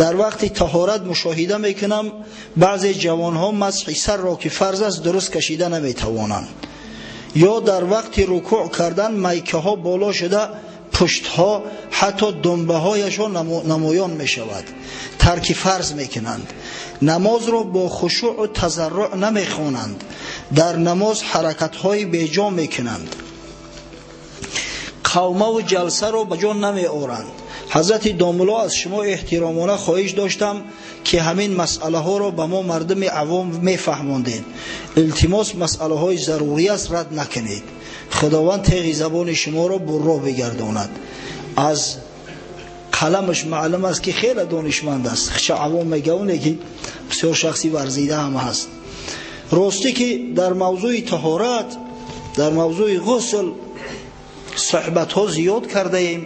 Дар вақти таҳорат мушоҳида мекунам баъзе ҷавонҳо масҳи сарро ки фарз аст дуруст кашида наметавонанд, ё дар вақти рукӯъ кардан майкаҳо боло шуда пуштҳо ҳатто думбаҳояшон намоён мешавад, тарки фарз мекунанд, намозро бо хушӯъу тазарруъ намехонанд, дар намоз ҳаракатҳои беҷо мекунанд, қавмаву ҷалсаро ба ҷо намеоранд. Ҳазрати домулло, аз шумо эҳтиромона хоҳиш доштам ки ҳамин масъалаҳоро ба мо мардуми авом мефаҳмондед. Илтимос, масъалаҳои зарурӣ аст, рад накунед. Худованд теғи забони шуморо бурро бигардонад. Аз қаламаш маълум аст ки хеле донишманд аст. Хча авом мегӯяд ки бисёр шахси варзида ҳам ҳаст. Ростӣ ки дар мавзӯи таҳорат, дар мавзӯи ғусл суҳбатҳо зиёд кардаем,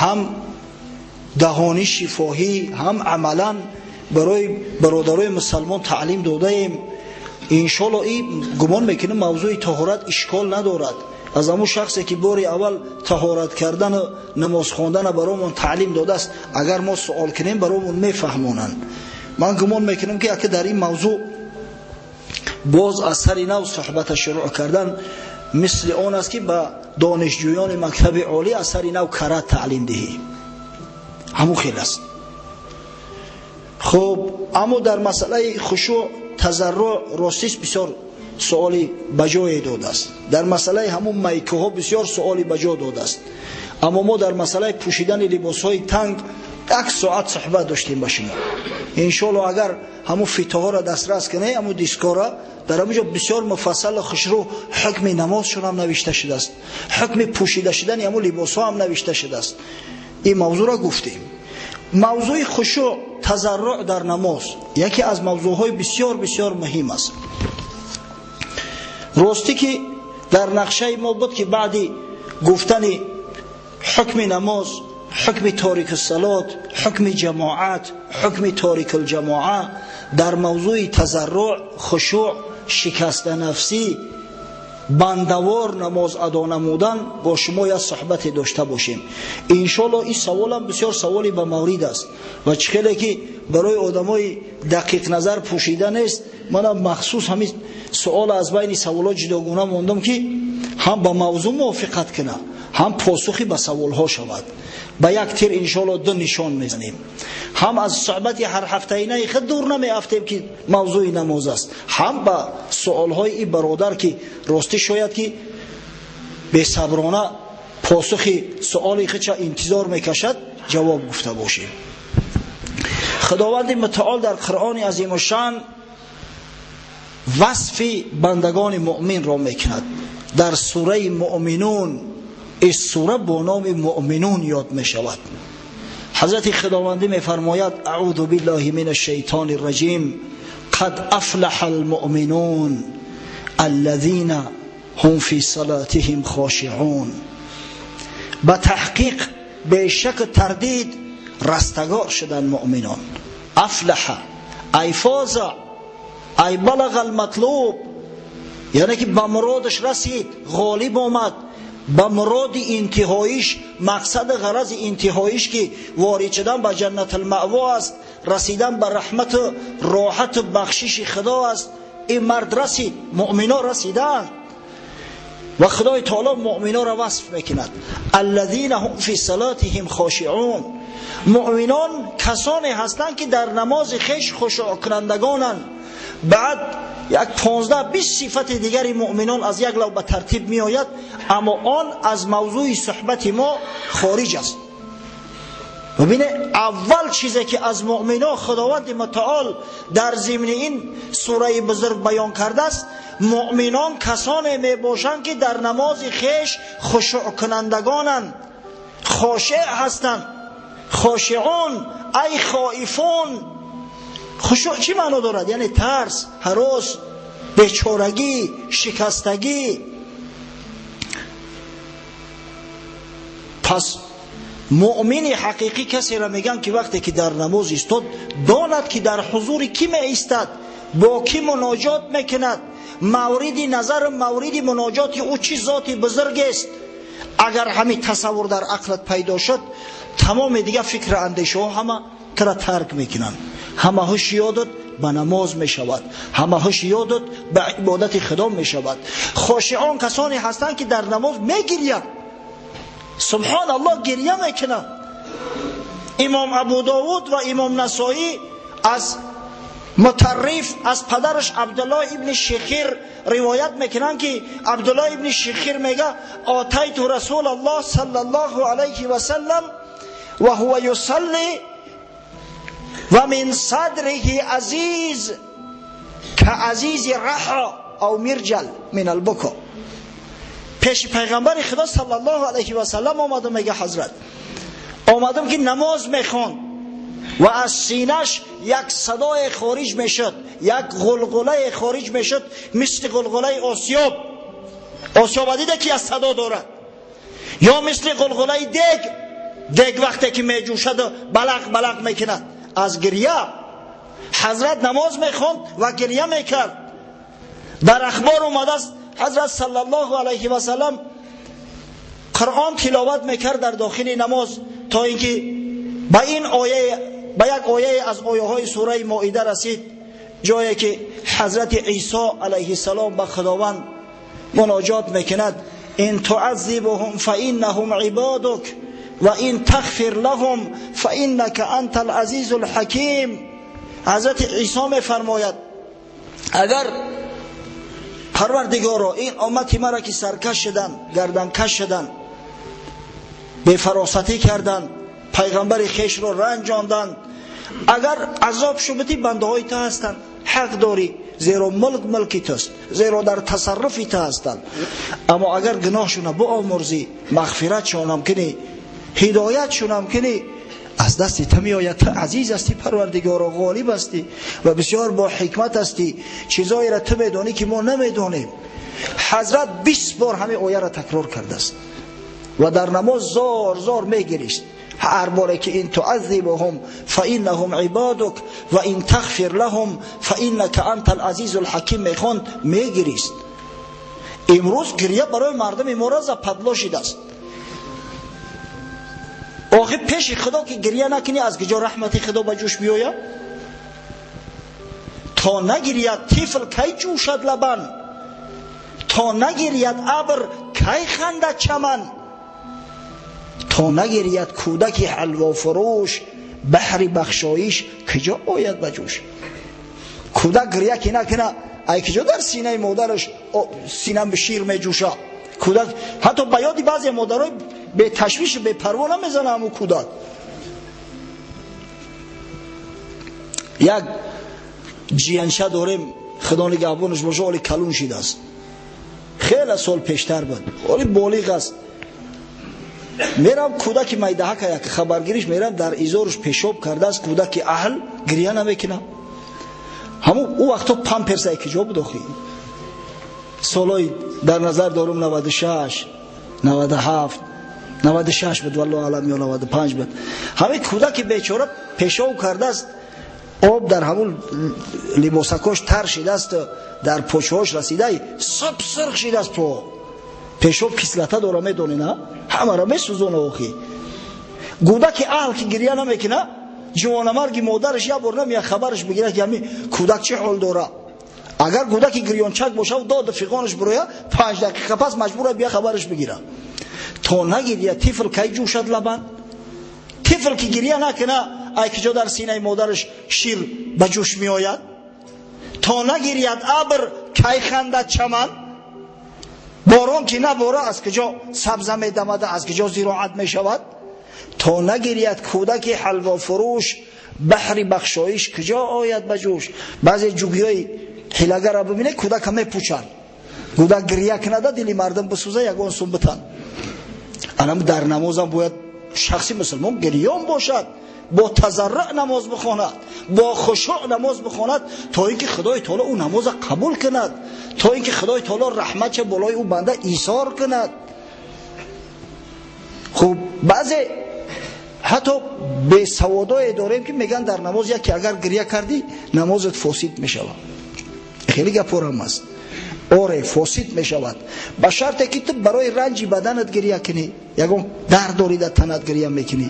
ҳам даҳони шифоҳӣ, ҳам амалан барои бародарои мусалмон таълим додаем. Иншоалло ин гумон мекунем мавзӯи таҳорат ишкол надорад. Аз ҳамон шахсе ки бори аввал таҳорат кардану намоз хондана баромон таълим додааст, агар мо суол кунем баромон мефаҳмонанд. Ман гумон мекунам ки ака дар ин мавзӯъ боз аз сари нав суҳбата шурӯъ кардан мисли он аст ки ба донишҷӯёни мактаби олӣ аз сари нав карат таълим диҳӣ. Ҳамун хел аст. Хуб, аммо дар масъалаи хушӯъ, тазарруъ ростист бисёр суоли ба ҷое додааст. Дар масъалаи ҳамун майкаҳо бисёр суоли ба ҷо додааст. Аммо мо дар масъалаи пӯшидани либосҳои танг як соат суҳбат доштем ба шумо. Иншоалло агар ҳамун фитоҳоро дастрас кунед, ҳамун дискора, дар ҳамон ҷо бисёр муфассал хушрӯ ҳукми намозшон ҳам навишта шудааст, ҳукми пӯшида шудани ҳамун либосҳо ҳам навишта шудааст. Ин мавзӯъро гуфтем. Мавзӯи хушӯъ, тазарруъ дар намоз яке аз мавзӯъҳои бисёр бисёр муҳим аст. Ростӣ ки дар нақшаи мо буд ки баъди гуфтани ҳукми намоз, ҳукми торикуссалот, ҳукми ҷамоат, ҳукми торикулҷамоа дар мавзӯи тазарруъ, хушӯъ, шикастанафсӣ, бандавор намоз адо намудан бо шумо як суҳбате дошта бошем. Иншоалло ин саволам бисёр саволи ба маврид аст ва чӣ хеле ки барои одамои дақиқназар пӯшида нест, манам махсус ҳамин суол аз байни саволҳо ҷудогона мондам ки ҳам ба мавзӯъ мувофиқат кунад, ҳам посухи ба саволҳо шавад. Ба як тир иншоалло ду нишон мезанем. Ҳам аз суҳбати ҳар ҳафтаинаи худ дур намеафтем ки мавзӯи намоз аст, ҳам ба суолҳои ин бародар ки ростӣ шояд ки бесаброна посухи суоли худша интизор мекашад, ҷавоб гуфта бошем. Худованди мутаол дар Қуръони азимушшаън васфи бандагони муъминро мекунад. Дар сураи муъминун, ин сура бо номи муъминун ёд мешавад. Ҳазрати Худовандӣ мефармояд: аъузу биллаҳи мин ашшайтони рраҷим, қад афлаҳа алмуъминун аллазина ҳум фи салатиҳим хошиъун. Ба таҳқиқ бешаку тардид растагор шуданд муъминон. Афлаҳа ай фоза, ай балаға алматлуб, яъне ки ба муродаш расид, ғолиб омад, ба муроди интиҳоиш, мақсади ғарази интиҳоиш ки ворид шудан ба ҷаннатулмаъво аст, расидан ба раҳмату роҳату бахшиши Худо аст. Ин мард расид, муъмино расидаанд ва Худои таоло муъминоро васф мекунад: аллазина ҳум фи салатиҳим хошиъун. Муъминон касоне ҳастанд ки дар намози хеш хушӯъкунандагонанд. Баъд як 15-20 сифати дигари муъминон аз як лав ба тартиб меояд, аммо он аз мавзӯи суҳбати мо хориҷ аст. Бибине, аввал чизе ки аз муъминон Худованди мутаол дар зимни ин сураи бузург баён кардааст, муъминон касоне мебошанд ки дар намози хеш хушӯъкунандагонанд, хошеъ ҳастанд. Хошиъун ай хоифун. Хушӯъ чӣ маъно дорад? Яъне тарс, ҳарос, бечорагӣ, шикастагӣ. Пас муъмини ҳақиқӣ касеро мегӯянд ки вақте ки дар намоз истод, донад ки дар ҳузури кӣ меистад, бо кӣ муноҷот мекунад, мавриди назару мавриди муноҷоти ӯ чӣ зоти бузургест. Агар ҳамин тасаввур дар ақлат пайдо шуд, Тамоми дига фикр андешаҳо ҳама тура тарк мекунанд. Ҳама ҳуш ёдат ба намоз мешавад, ҳама ҳуш ёдат ба ибодати Худо мешавад. Хошион касоне ҳастанд, ки дар намоз мегириянд. Субҳон Аллоҳ, гирия мекунанд. Имом Абу Довуд ва Имом Насоӣ аз Мутарриф, аз падараш Абдуллоҳ ибни Шихир ривоят мекунанд, ки Абдуллоҳ ибни Шихир мега: атайту Расул Аллоҳ саллаллоҳу алайҳи васаллам ва ҳува юсалли ва мин садриҳи азиз каазизи раҳа ав мирҷал мин албуко. Пеши пайғамбари Худо саллаллоҳу алайҳи васаллам омадам, мега ҳазрат, омадам, ки намоз мехонд ва аз синаш як садое хориҷ мешуд, як ғулғулае хориҷ мешуд, мисли ғулғулаи осиёб. Осиёба дида, ки аз садо дорад, ё мисли ғулғулаи дег. Дег вақте ки меҷӯшаду балақ балақ мекунад аз гиря. Ҳазрат намоз мехонд ва гиря мекард. Дар ахбор омадааст, ҳазрат саллаллоҳу алайҳи васаллам Қуръон тиловат мекард дар дохили намоз, то ин ки ба ин оя, ба як ояе аз ояҳои сураи Моида расид, ҷое ки ҳазрати Исо алайҳиссалом ба Худованд муноҷот мекунад: ин туаззибуҳум фаиннаҳум ибодук ва ин тағфир лаҳум фаиннака анта алазизу алҳаким. Ҳазрати Исо мефармояд: агар, Парвардигоро, ин уммати мара, ки саркаш шуданд, гарданкаш шуданд, бефаросатӣ карданд, пайғамбари хешро ранҷонданд, агар азоб шубудӣ, бандаҳои ту ҳастанд, ҳақ дорӣ, зеро мулк мулки туст, зеро дар тасарруфи ту ҳастанд. Аммо агар гуноҳшуна биомурзӣ, мағфиратшонам кунӣ, ҳидоятшонам кунӣ, аз дасти ту меояд. Ту азиз ҳастӣ, Парвардигоро, ғолиб ҳастӣ ва бисёр бо ҳикмат ҳастӣ. Чизоеро ту медонӣ, ки мо намедонем. Ҳазрат 20 бор ҳамин ояро такрор кардааст ва дар намоз зор зор мегирист. Ҳар боре ки ин туаззибуҳум фаиннаҳум ибодук ва ин тағфир лаҳум фаиннака анта алазизу алҳаким мехонд, мегирист. Имрӯз гиря барои мардуми мо западло шидааст. Охир пеши Худо ки гиря накунӣ, аз куҷо раҳмати Худо ба ҷӯш биёяд? То нагирияд тифл, кай ҷӯшад лабан? То нагирияд абр, кай хандад чаман? То нагирияд кӯдаки ҳалвофурӯш, баҳри бахшоиш куҷо ояд ба ҷӯш? Кӯдак гиря ки накуна, ай куҷо дар синаи модараш сина шир меҷӯша? Кӯдак ҳатто ба ёди баъзе модарои беташвишу бепарво намезана ҳамун кӯдак. Як ҷиянша дорем, Худо нигаҳбонаш боша, оли калун шидааст, хеле сол пештар буд, оли болиғ аст. Мерам, кӯдаки майдаҳака як хабаргириш мерам, дар изораш пешоб кардааст. Кӯдаки аҳл гиря намекунад. Ҳамун ӯ вақто памперс ай киҷо буд охи? Солҳои дар назар дорум 96, 97, 96 буд, валлоҳу алам, ё 95 буд. Ҳамин кӯдаки бечора пешоб кардааст, об дар ҳамун либосакош тар шидааст, дар почаҳош расидай, саб сирх шидааст по. Пешоб кислота дора, медонӣ на, ҳамаро месӯзона охи. Кӯдаки аҳл ки гиря намекуна, ҷавонамарги модараш як бор намеяд хабараш бигирад, ки ҳамин кӯдак чӣ ҳол дора. Агар кӯдаки гирёнчак бошад, доду фиғонаш бирояд, 5 дақиқа пас маҷбура бия хабараш бигирад. То нагирия тифл, кай ҷӯшад лабан? Тифл ки гиря накуна, ай куҷо дар синаи модараш шир ба ҷӯш меояд? То нагирияд абр, кай хандад чаман? Борон ки набора, аз куҷо сабза медамада, аз куҷо зироат мешавад? То нагирияд кӯдаки ҳалвофурӯш, баҳри бахшоиш куҷо ояд ба ҷӯш? Баъзе ҷугиҳои ҳилагарро бибинед, кӯдака мепӯчанд. Кӯдак гиря кунада, дили мардум бисӯза, ягон сум битан. Анам дар намозам бояд шахси мусулмон гирён бошад, бо тазарруъ намоз бихонад, бо хушӯъ намоз бихонад, то ин ки Худои таоло ӯ намоза қабул кунад, то ин ки Худои таоло раҳматша болои ӯ банда исор кунад. Хуб, баъзе ҳатто бесаводое дорем, ки мегӯянд, дар намоз яке агар гиря кардӣ, намозат фосид мешавад. Хеле гапорам аст. Оре, фосид мешавад, ба шарте ки ту барои ранҷи баданат гиря кунӣ, ягон дард дорӣ дар танат, гиря мекунӣ.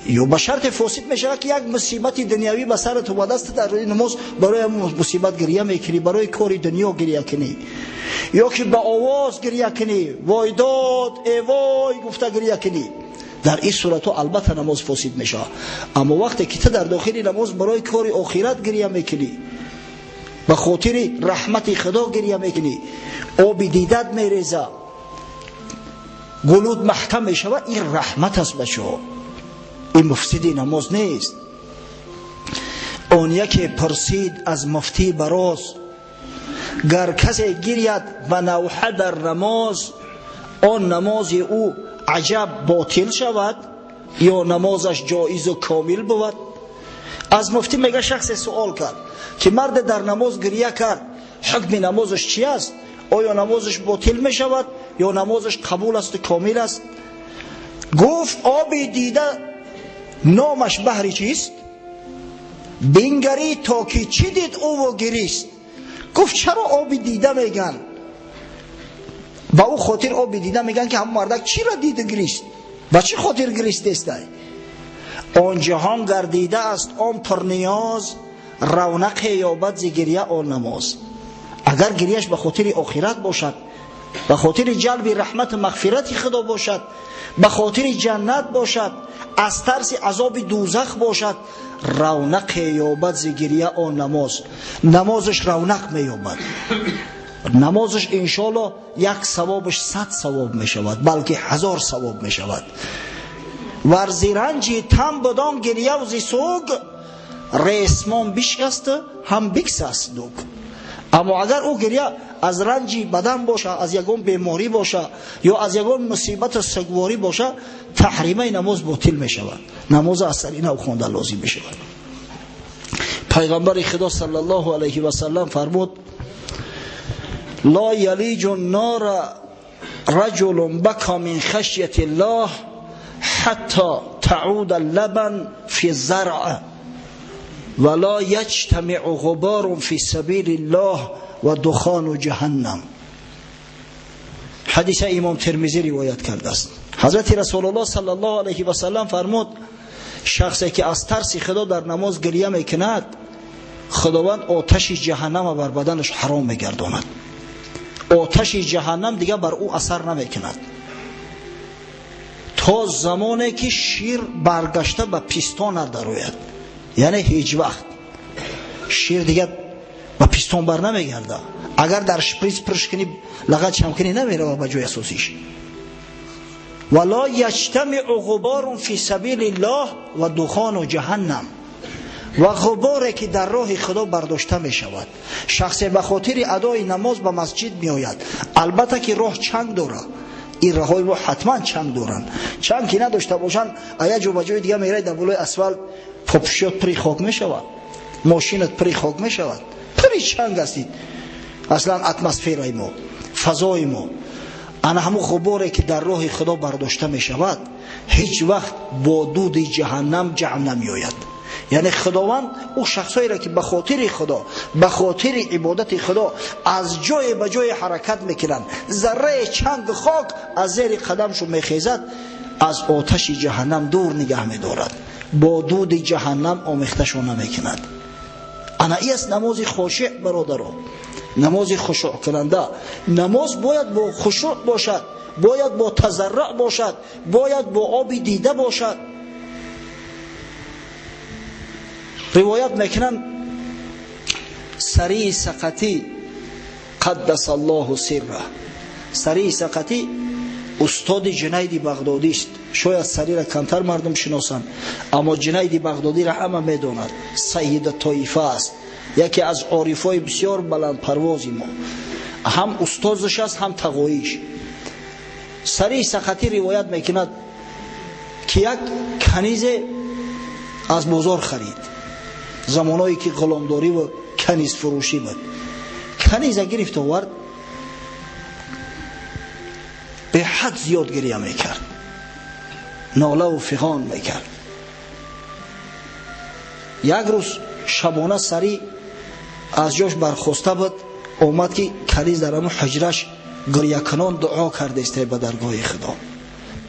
Ё ба шарти фосид мешавад ки як мусибати дунявӣ ба сарат омадааст, дар намоз барои мусибат гиря мекунӣ, барои кори дунё гиря кунӣ, ё ки ба овоз гиря кунӣ, вой дод эй вой гуфта гиря кунӣ. Дар ин суратҳо албатта намоз фосид мешавад. Аммо вақте ки ту дар дохили намоз барои кори охират гиря мекунӣ, ба хотири раҳмати Худо гиря мекунӣ, оби дидат мерезад, гулут маҳкам мешавад, ин раҳмат аст бачаҳо, ин муфсиди намоз нест. Он яке пурсид аз муфтӣ бароз, гар касе гиряд ба навҳа дар намоз, он намози ӯ аҷаб ботил шавад ё намозаш ҷоизу комил бувад? Аз муфтӣ мега шахсе суол кард ки марде дар намоз гиря кард, ҳукми намозаш чи аст? Оё намозаш ботил мешавад ё намозаш қабул асту комил аст? Гуфт оби дида номаш баҳри чист? Бингарӣ то ки чӣ дид ӯву гирист. Гуфт чаро оби дида меган? Ба ӯ хотир оби дида меган ки ҳамон мардак чиро диду гирист? Ба чӣ хотир гиристестай? Он ҷаҳон гардида аст он пурниёз, равнақе ёбад зи гиря он намоз. Агар гирияш ба хотири охират бошад, ба хотири ҷалби раҳмату мағфирати Худо бошад, ба хотири ҷаннат бошад, аз тарси азоби дӯзах бошад, равнақе ёбад зи гиря он намоз. Намозаш равнақ меёбад, намозаш иншоалло як савобаш 100 савоб мешавад, балки 1000 савоб мешавад. Вар зи ранҷи тан будон гиряв зи суг, ресмон бишкаст ҳам биксаст дуг. Аммо агар ӯ гиря аз ранҷи бадан боша, аз ягон беморӣ боша ё аз ягон мусибату сугворӣ боша, таҳримаи намоз ботил мешавад, намоз аз сари нав хонда лозим мешавад. Пайғамбари Худо саллаллоҳу алайҳи васаллам фармуд: ла ялиҷу ннора раҷулун бака мин хашяти ллоҳ ҳатто тауда ллабан фи заръ ва ла яҷтамиъу ғуборун фи сабили ллоҳ ва духону ҷаҳаннам. Ҳадиса имом Термизӣ ривоят кардааст. Ҳазрати Расулуллоҳ саллаллоҳу алайҳи васаллам фармуд: шахсе ки аз тарси Худо дар намоз гиря мекунад, Худованд оташи ҷаҳаннама бар баданаш ҳаром мегардонад. Оташи ҷаҳаннам дигар бар ӯ асар намекунад то замоне ки шир баргашта ба пистон надарояд. Яъне ҳеҷ вақт шир дигар ба пистон бар намегардад. Агар дар шприц пурш кунӣ, лағат чам кунӣ, намерава ба ҷои асосиш. Ва ла яҷтамиъу ғуборун фи сабили ллоҳ ва духону ҷаҳаннам. Ва ғуборе ки дар роҳи Худо бардошта мешавад. Шахсе ба хотири адои намоз ба масҷид меояд, албатта ки роҳ чанг дорад. Ин роҳҳои мо ҳатман чанг доранд. Чанг ки надошта бошанд, а як ҷо ба ҷои дига меравӣ, дар болои асфалт попушиёт пури хок мешавад, мошинат пури хок мешавад, пури чанг астид. Аслан атмосфераи мо, фазои мо. Ана ҳамун ғуборе ки дар роҳи Худо бардошта мешавад, ҳеҷ вақт бо дуди ҷаҳаннам ҷамъ намеояд. Яъне Худованд ӯ шахсҳоеро ки ба хотири Худо, ба хотири ибодати Худо аз ҷое ба ҷое ҳаракат мекунанд, зарраи чанг хок аз зери қадамшон мехезад, аз оташи ҷаҳаннам дур нигаҳ медорад, бо дуди ҷаҳаннам омехташон намекунад. Ана ин аст намози хошеъ, бародаро, намози хушӯъкунанда. Намоз бояд бо хушӯъ бошад, бояд бо тазарруъ бошад, бояд бо оби дида бошад. Ривоят мекунанд Сарии Сақатӣ қаддаса Аллоҳу сирра. Сарии Сақатӣ устоди Ҷунайди Бағдодист. Шояд Сариро камтар мардум шиносанд, аммо Ҷунайди Бағдодиро ҳама медонад. Сайида тоифа аст, яке аз орифҳои бисёр баландпарвози мо. Ҳам устозаш аст, ҳам тағоиш. Сарии Сақатӣ ривоят мекунад ки як канизе аз бозор харид. Замоное ки ғуломдорӣ ва канизфурӯшӣ буд, каниза гирифт овард, беҳад зиёд гиря мекард, нолаву фиғон мекард. Як рӯз шабона Сарӣ аз ҷош бархоста буд, омад ки каниз дар ҳамун ҳуҷраш гирякунон дуо кардесте ба даргоҳи Худо: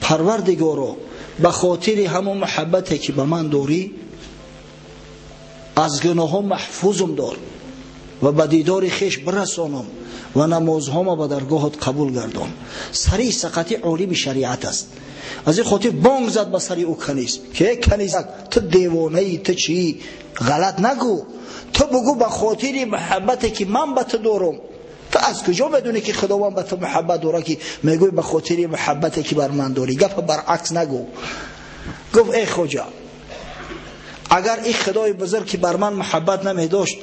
Парвардигоро, Ба хотири ҳамон муҳаббате ки ба ман дорӣ аз гуноҳҳо маҳфузам дор ва ба дидори хеш бирасонам ва намозҳома ба даргоҳат қабул гардон. Сари сақати олими шариат аст. Аз ин хотир бонг зад ба сари ӯ каниз ки эй канизак, ту девонаӣ, ту чӣ? Ғалат нагӯ, ту бугӯ ба хотири муҳаббате ки ман ба ту дорам. Ту аз куҷо медонӣ ки Худованд ба ту муҳаббат дорад ки мегӯӣ ба хотири муҳаббате ки бар ман дорӣ? Гапа баръакс нагӯ. Гуфт эй хоҷа, агар ин Худои бузург ки бар ман муҳаббат намедошт,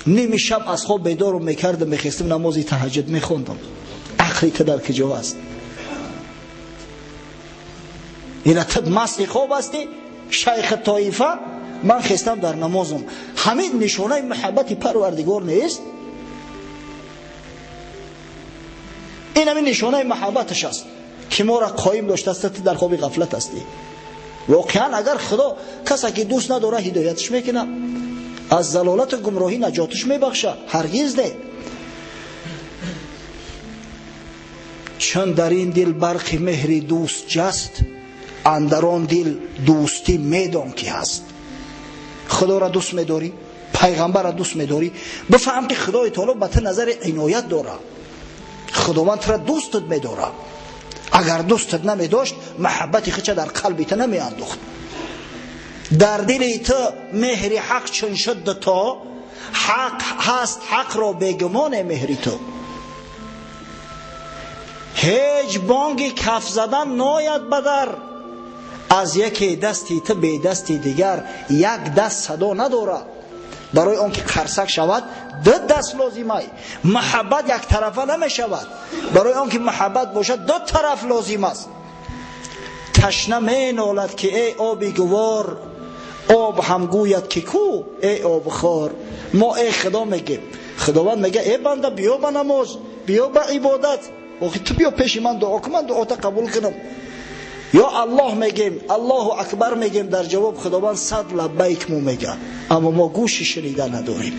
ними шаб аз хоб бедорам мекардам, мехестам намози таҳаҷҷуд мехондам. Ақли ту дар куҷо аст? Ина ту масти хоб ҳастӣ, шайхи тоифа, ман хестам дар намозам. Ҳамин нишонаи муҳаббати Парвардигор нест? Ин ҳамин нишонаи муҳаббаташ аст ки моро қоим доштааст, ту дар хоби ғафлат ҳастӣ. Воқеан агар Худо касе ки дӯст надорад ҳидояташ мекунад, аз залолату гумроҳӣ наҷоташ мебахшад. Ҳаргиз не. Чун дар ин дил барқи меҳри дӯст ҷаст, андар он дил дӯстӣ медон ки ҳаст. Худоро дӯст медорӣ, пайғамбарро дӯст медорӣ, бифаҳм ки Худои таоло ба ту назари иноят дорад. Худованд туро дӯстат медорад. Агар дӯстат намедошт, муҳаббати худша дар қалби ту намеандохт. Дар дили ту меҳри ҳақ чун шуд дуто, ҳақ ҳаст ҳақро бегумоне меҳри ту. Ҳеҷ бонги каф задан нояд ба дар, аз яке дасти ту бе дасти дигар як даст садо надорад. Барои он ки қарсак шавад ду даст лозимай. Муҳаббат яктарафа намешавад. Барои он ки муҳаббат бошад ду тараф лозим аст. Ташна менолад ки эй оби гувор, об ҳам гӯяд ки ку эй обхор. Мо эй Худо мегем. Худованд мега эй банда, биё ба намоз, биё ба ибодат, охи ту биё пеши ман дуо кун, ман дуота қабул кунам. Ё Аллоҳ мегем, Аллоҳу акбар мегем, дар ҷавоб Худованд сад лаббайк мо мега, аммо мо гӯши шунида надорем.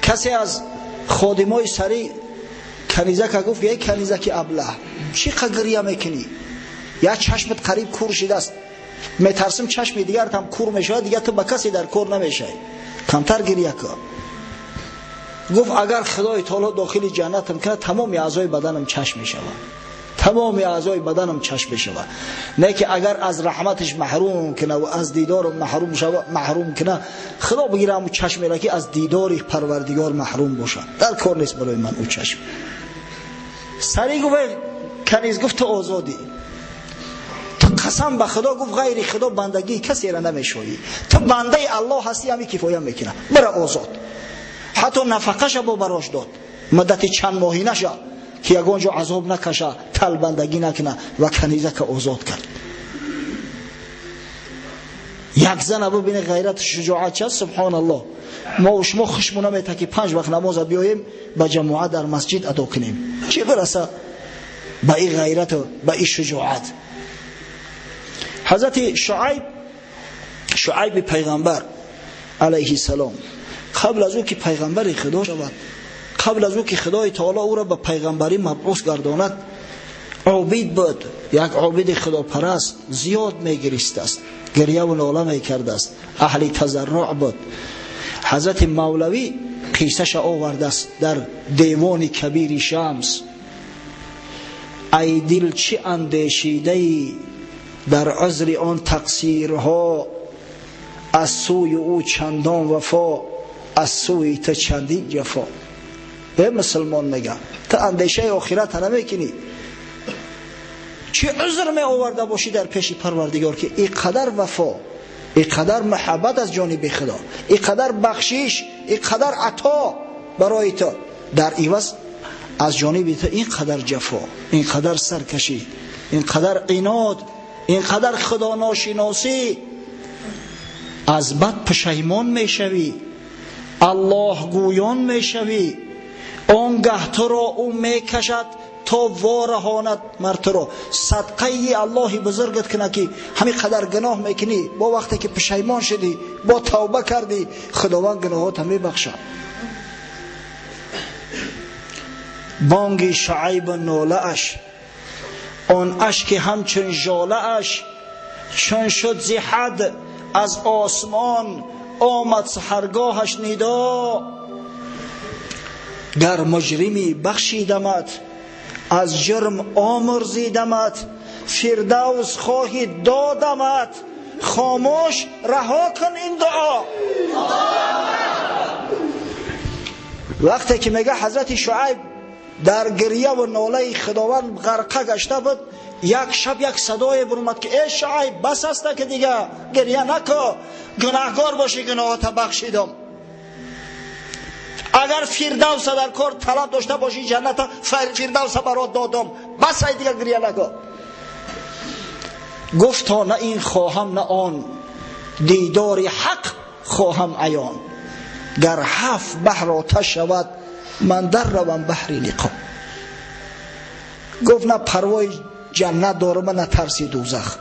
Касе аз ходимои сари канизака гуфт эй канизаки аблаҳ, чӣ қа гиря мекунӣ? Як чашмат қариб кур шидааст, метарсим чашми дигарат ҳам кур мешавад, дигар ту ба касе дар кор намешавӣ, камтар гиря кун. Гуфт агар Худои таоло дохили ҷаннатам кунад, тамоми аъзои баданам чашм мешавад, тамоми аъзои баданам чашм мешавад. Не ки агар аз раҳматаш маҳрум кунад ва аз дидорам маҳрум кунад, Худо бигирад ҳамун чашмеро ки аз дидори Парвардигор маҳрум бошад. Дар кор нест барои ман ӯ чашм. Сари гуфт каниз, гуфт ту озодӣ, ту қасам ба Худо, гуфт ғайри Худо бандагии касеро намешавӣ, ту бандаи Аллоҳ ҳастӣ, ҳамин кифоя мекунад, бира озод. Ҳатто нафақаша бо барош дод, муддати чанд моҳӣ наша ки ягон ҷо азоб накаша, талбандагӣ накуна, ва канизака озод кард. Як зана бибине ғайрату шуҷоат част, субҳоналлоҳ. Мо шумо хушму намета ки 5 вақт намоза биёем ба ҷамоат дар масҷид адо кунем. Чӣ бираса ба ин ғайрату ба ин шуҷоат? Ҳазрати Шуайб, Шуайби пайғамбар алайҳи салом, қабл аз ӯ ки пайғамбари Худо шавад, қабл аз ӯ ки Худои таоло ӯро ба пайғамбарӣ мабъус гардонад, обид буд, як обиди худопараст, зиёд мегиристааст, гиряву нола мекардааст, аҳли тазарруъ буд. Ҳазрати Мавлавӣ қиссаша овардааст дар девони кабири Шамс. Ай дил чӣ андешидаӣ дар узри он тақсирҳо, аз сӯи ӯ чандон вафо, аз сӯи ту чандин ҷафо. Э мусулмон мега, ту андешаи охирата намекунӣ, чӣ узр меоварда бошӣ дар пеши Парвардигор ки ин қадар вафо, ин қадар муҳаббат аз ҷониби Худо, ин қадар бахшиш, ин қадар ато барои ту, дар иваз аз ҷониби ту ин қадар ҷафо, ин қадар саркашӣ, ин қадар инод, ин қадар худоношиносӣ, аз бад пушаймон мешавӣ, Аллоҳгӯён мешавӣ, он гаҳ туро ӯ мекашад то вораҳонад мар туро. Садқаи Аллоҳи бузургат кунад ки ҳамин қадар гуноҳ мекунӣ, бо вақте ки пушаймон шудӣ, бо тавба кардӣ, Худованд гуноҳота мебахшад. Бонги Шуайб нолааш Он ашки ҳамчун жолааш чун шуд зи ҳад аз осмон омад саҳаргоҳаш нидо. Гар муҷрими бахшидамат, аз ҷурм омурзидамат, фирдавс хоҳи додамат, хомӯш раҳо кун ин дуо. Вақте ки мега ҳазрати Шуайб дар гирья ва нолаи Худованд ғарқа гашта буд, як шаб як садое баромад ки эй Шуайб, бас аста ки дига гирья нако, гунаҳгор бошӣ, гуноҳата бахшидам. Агар фирдавса дар кор талаб дошта бошӣ, ҷанната фирдавса барот додам, бас ай дига гирья нако. Гуфт то на ин хоҳам на он, дидори ҳақ хоҳам аён. Гар ҳафт баҳр оташ шавад, ман дар равам баҳри лиқо. Гуфт на парвои ҷаннат дорам, на тарси дӯзах,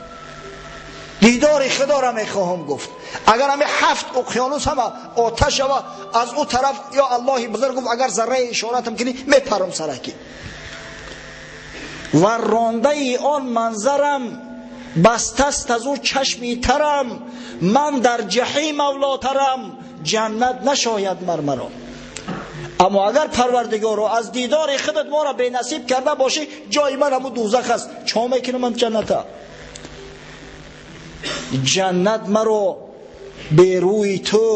дидори Худоро мехоҳам. Гуфт агар ҳами ҳафт уқёнус ҳама оташ шава, аз ӯ тараф ё Аллоҳи бузург, гуфт агар зарраи ишоратам кунӣ, мепарам сараки. Ва рондаи он манзарам бастаст аз ӯ чашми тарам, ман дар ҷаҳим авлотарам, ҷаннат нашояд мармаро. Аммо агар Парвардигоро аз дидори худат моро бенасиб карда бошӣ, ҷои ман ҳамун дӯзах аст, чо мекунам ман ҷанната? Ҷаннат маро берӯи ту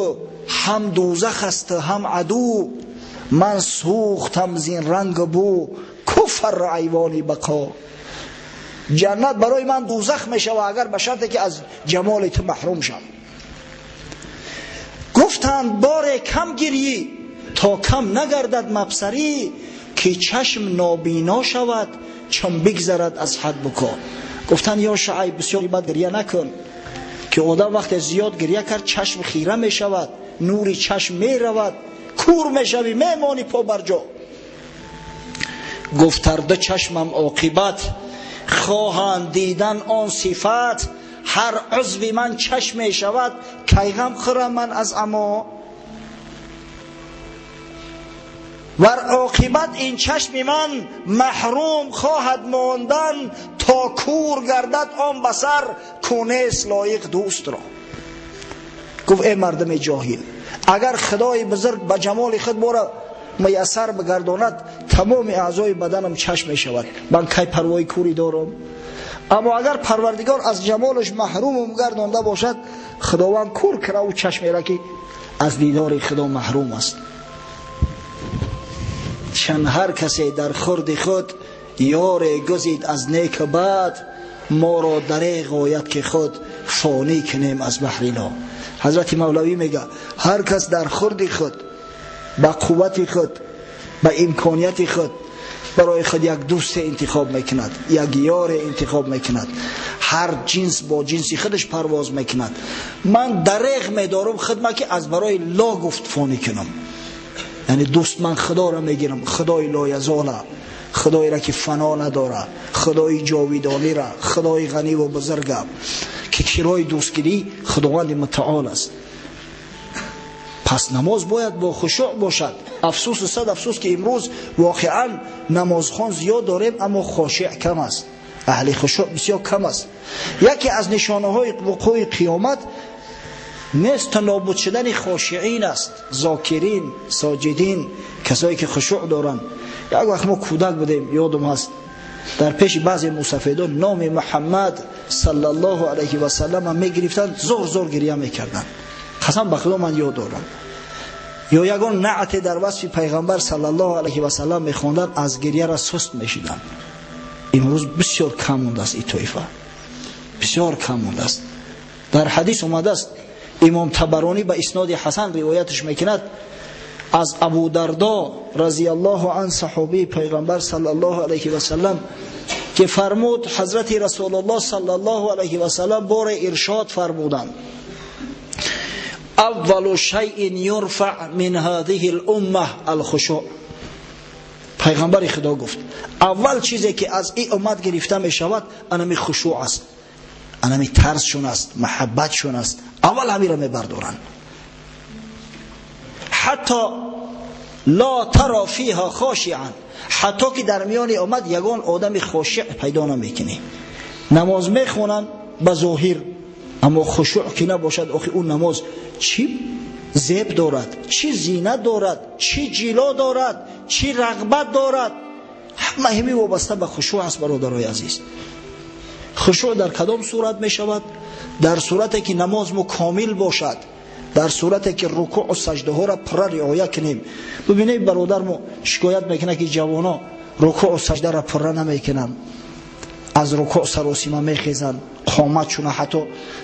ҳам дӯзах аст ҳам аду, ман сӯхтам зин ранг бу куфр айвони бақо. Ҷаннат барои ман дӯзах мешава агар ба шарте ки аз ҷамоли ту маҳрум шам. Гуфтанд боре кам гирйӣ то кам нагардад мабсарӣ, ки чашм нобино шавад чун бигзарад аз ҳад буко. Гуфтанд ё Шуайб, бисёр бад гирья накун, ки одам вақте зиёд гирья кард чашм хира мешавад, нури чашм меравад, кур мешавӣ, мемонӣ по бар ҷо. Гуфтарда чашмам оқибат хоҳанд дидан он сифат, ҳар узви ман чашм мешавад, кай ғам хӯрам ман аз амо. Вар оқибат ин чашми ман маҳрум хоҳад мондан, то кур гардад он басар ку нест лоиқ дӯстро. Гуфт эй мардуми ҷоҳил, агар Худои бузург ба ҷамоли худ бора муяссар бигардонад, тамоми аъзои баданам чашм мешавад, ман кай парвои курӣ дорам? Аммо агар Парвардигор аз ҷамолаш маҳрумам гардонда бошад, Худованд кур кунаву чашмеро ки аз дидори Худо маҳрум аст. Чун ҳар касе дар хурди худ ёре гузид аз нек бад, моро дареғ ояд ки худ фонӣ кунем аз баҳри ло. Ҳазрати Мавлавӣ мега ҳар кас дар хурди худ ба қуввати худ, ба имконияти худ барои худ як дӯсте интихоб мекунад, як ёре интихоб мекунад, ҳар ҷинс бо ҷинси худаш парвоз мекунад. Ман дареғ медорам худма ки аз барои ло гуфт фонӣ кунам, яъне дӯст ман Худоро мегирам, Худои лоязола, Худоеро ки фано надора, Худои ҷовидонира, Худои ғаниву бузурга, ки кирои дӯстгирӣ Худованди мутаол аст. Пас намоз бояд бо хушӯъ бошад. Афсӯсу сад афсӯс ки имрӯз воқеан намозхон зиёд дорем, аммо хошеъ кам аст, аҳли хушӯъ бисёр кам аст. Яке аз нишонаҳои вуқӯи қиёмат нест нобуд шудани хошиин аст, зокирин, соҷидин, касое ки хушӯъ доранд. Як вақт мо кӯдак будем, ёдум ҳаст, дар пеши баъзе мусафедон номи Муҳаммад саллаллоҳу алайҳи васаллам мегирифтанд, зор зор гирья мекарданд. Қасам ба Худо ман ёд дорам. Ё ягон наъте дар васфи пайғамбар саллаллоҳу алайҳи васаллам мехонданд, аз гирьяра суст мешиданд. Имрӯз бисёр кам мондааст ин тоифа, бисёр кам мондааст. Дар ҳадис омадааст, имом Табаронӣ ба исноди ҳасан ривоятш мекунад аз Абу Дардо разияллоҳу ан, саҳобии пайғамбар саллаллоҳу алайҳи васаллам, ки фармуд ҳазрати Расулуллоҳ саллаллоҳу алайҳи васаллам боре иршод фармуданд: аввалу шайъин юрфаъ мин ҳазиҳи л-умма алхушӯъ. Пайғамбари Худо гуфт аввал чизе ки аз ин уммат гирифта мешавад анами хушӯъ аст, анами тарсшон аст, маҳаббатшон аст. Аввал ҳамиро мебардоранд. Ҳатто لا ترى فيها خاشعا، حتی که در میان امت یگان آدم خاشع پیدا نمیکنی. نماز میخونن به ظاهر، اما خشوع که نباشد، آخه اون نماز چی زیب دارد، چی زینت دارد، چی جلا دارد، چی رغبت دارد، همه همی وابسته به خشوع است. برادرای عزیز، خشوع در کدام صورت می شود؟ در صورتی که نماز مو کامل باشد، در صورتی که رکوع و سجده ها را پر رعایت کنیم. ببینید برادر مو شکایت میکنه که جوانا رکوع و سجده را پر نمیکنن، از رکوع سراسیمه میخیزن، قامتشون حتی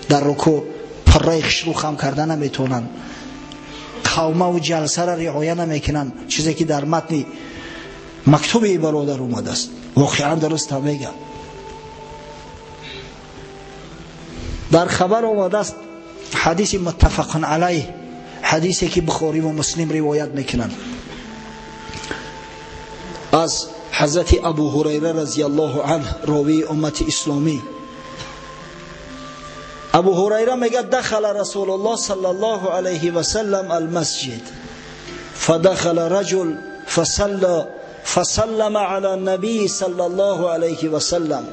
در رکوع پره خشرو خم کرده نمیتونن، قومه و جلسه را رعایت نمیکنن، چیزی که در متن مکتوب برادر اومده است. واقعا درست هم میگم. در خبر آمده است حدیث متفق علیه، حدیثی که بخاری و مسلم روایت میکنن، از حضرت ابو هریره رضی الله عنه راوی امت اسلامی. ابو هریره میگه دخل رسول الله صلی الله علیه و سلم المسجد فدخل رجل فصلى فسلم على النبي صلی الله علیه و سلم.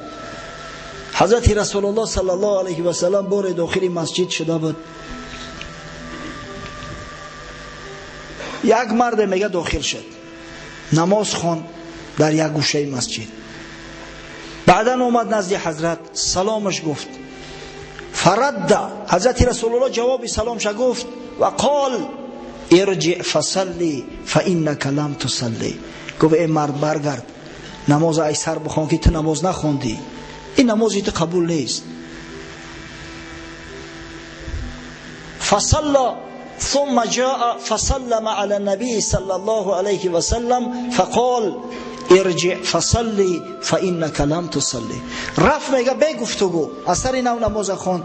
حضرت رسول الله صلی الله علیه و سلم بار داخل مسجد شده بود، یک مرد میگه داخل شد، نماز خوند در یک گوشه مسجد. بعدا اومد نزد حضرت، سلامش گفت، فرد حضرت رسول الله جواب سلامش گفت و قال ارجع فصلی فانک لم تصلی. گفت ای مرد برگرد، نماز ای سر بخوان که تو نماز نخوندی، این نمازی تو قبول نیست. فصلى ثم جاء فسلم على النبي صلى الله عليه وسلم فقال ارجع فصلي فإنك لم تصلي. رفت میگه به گفتگو از سر نو نماز خواند،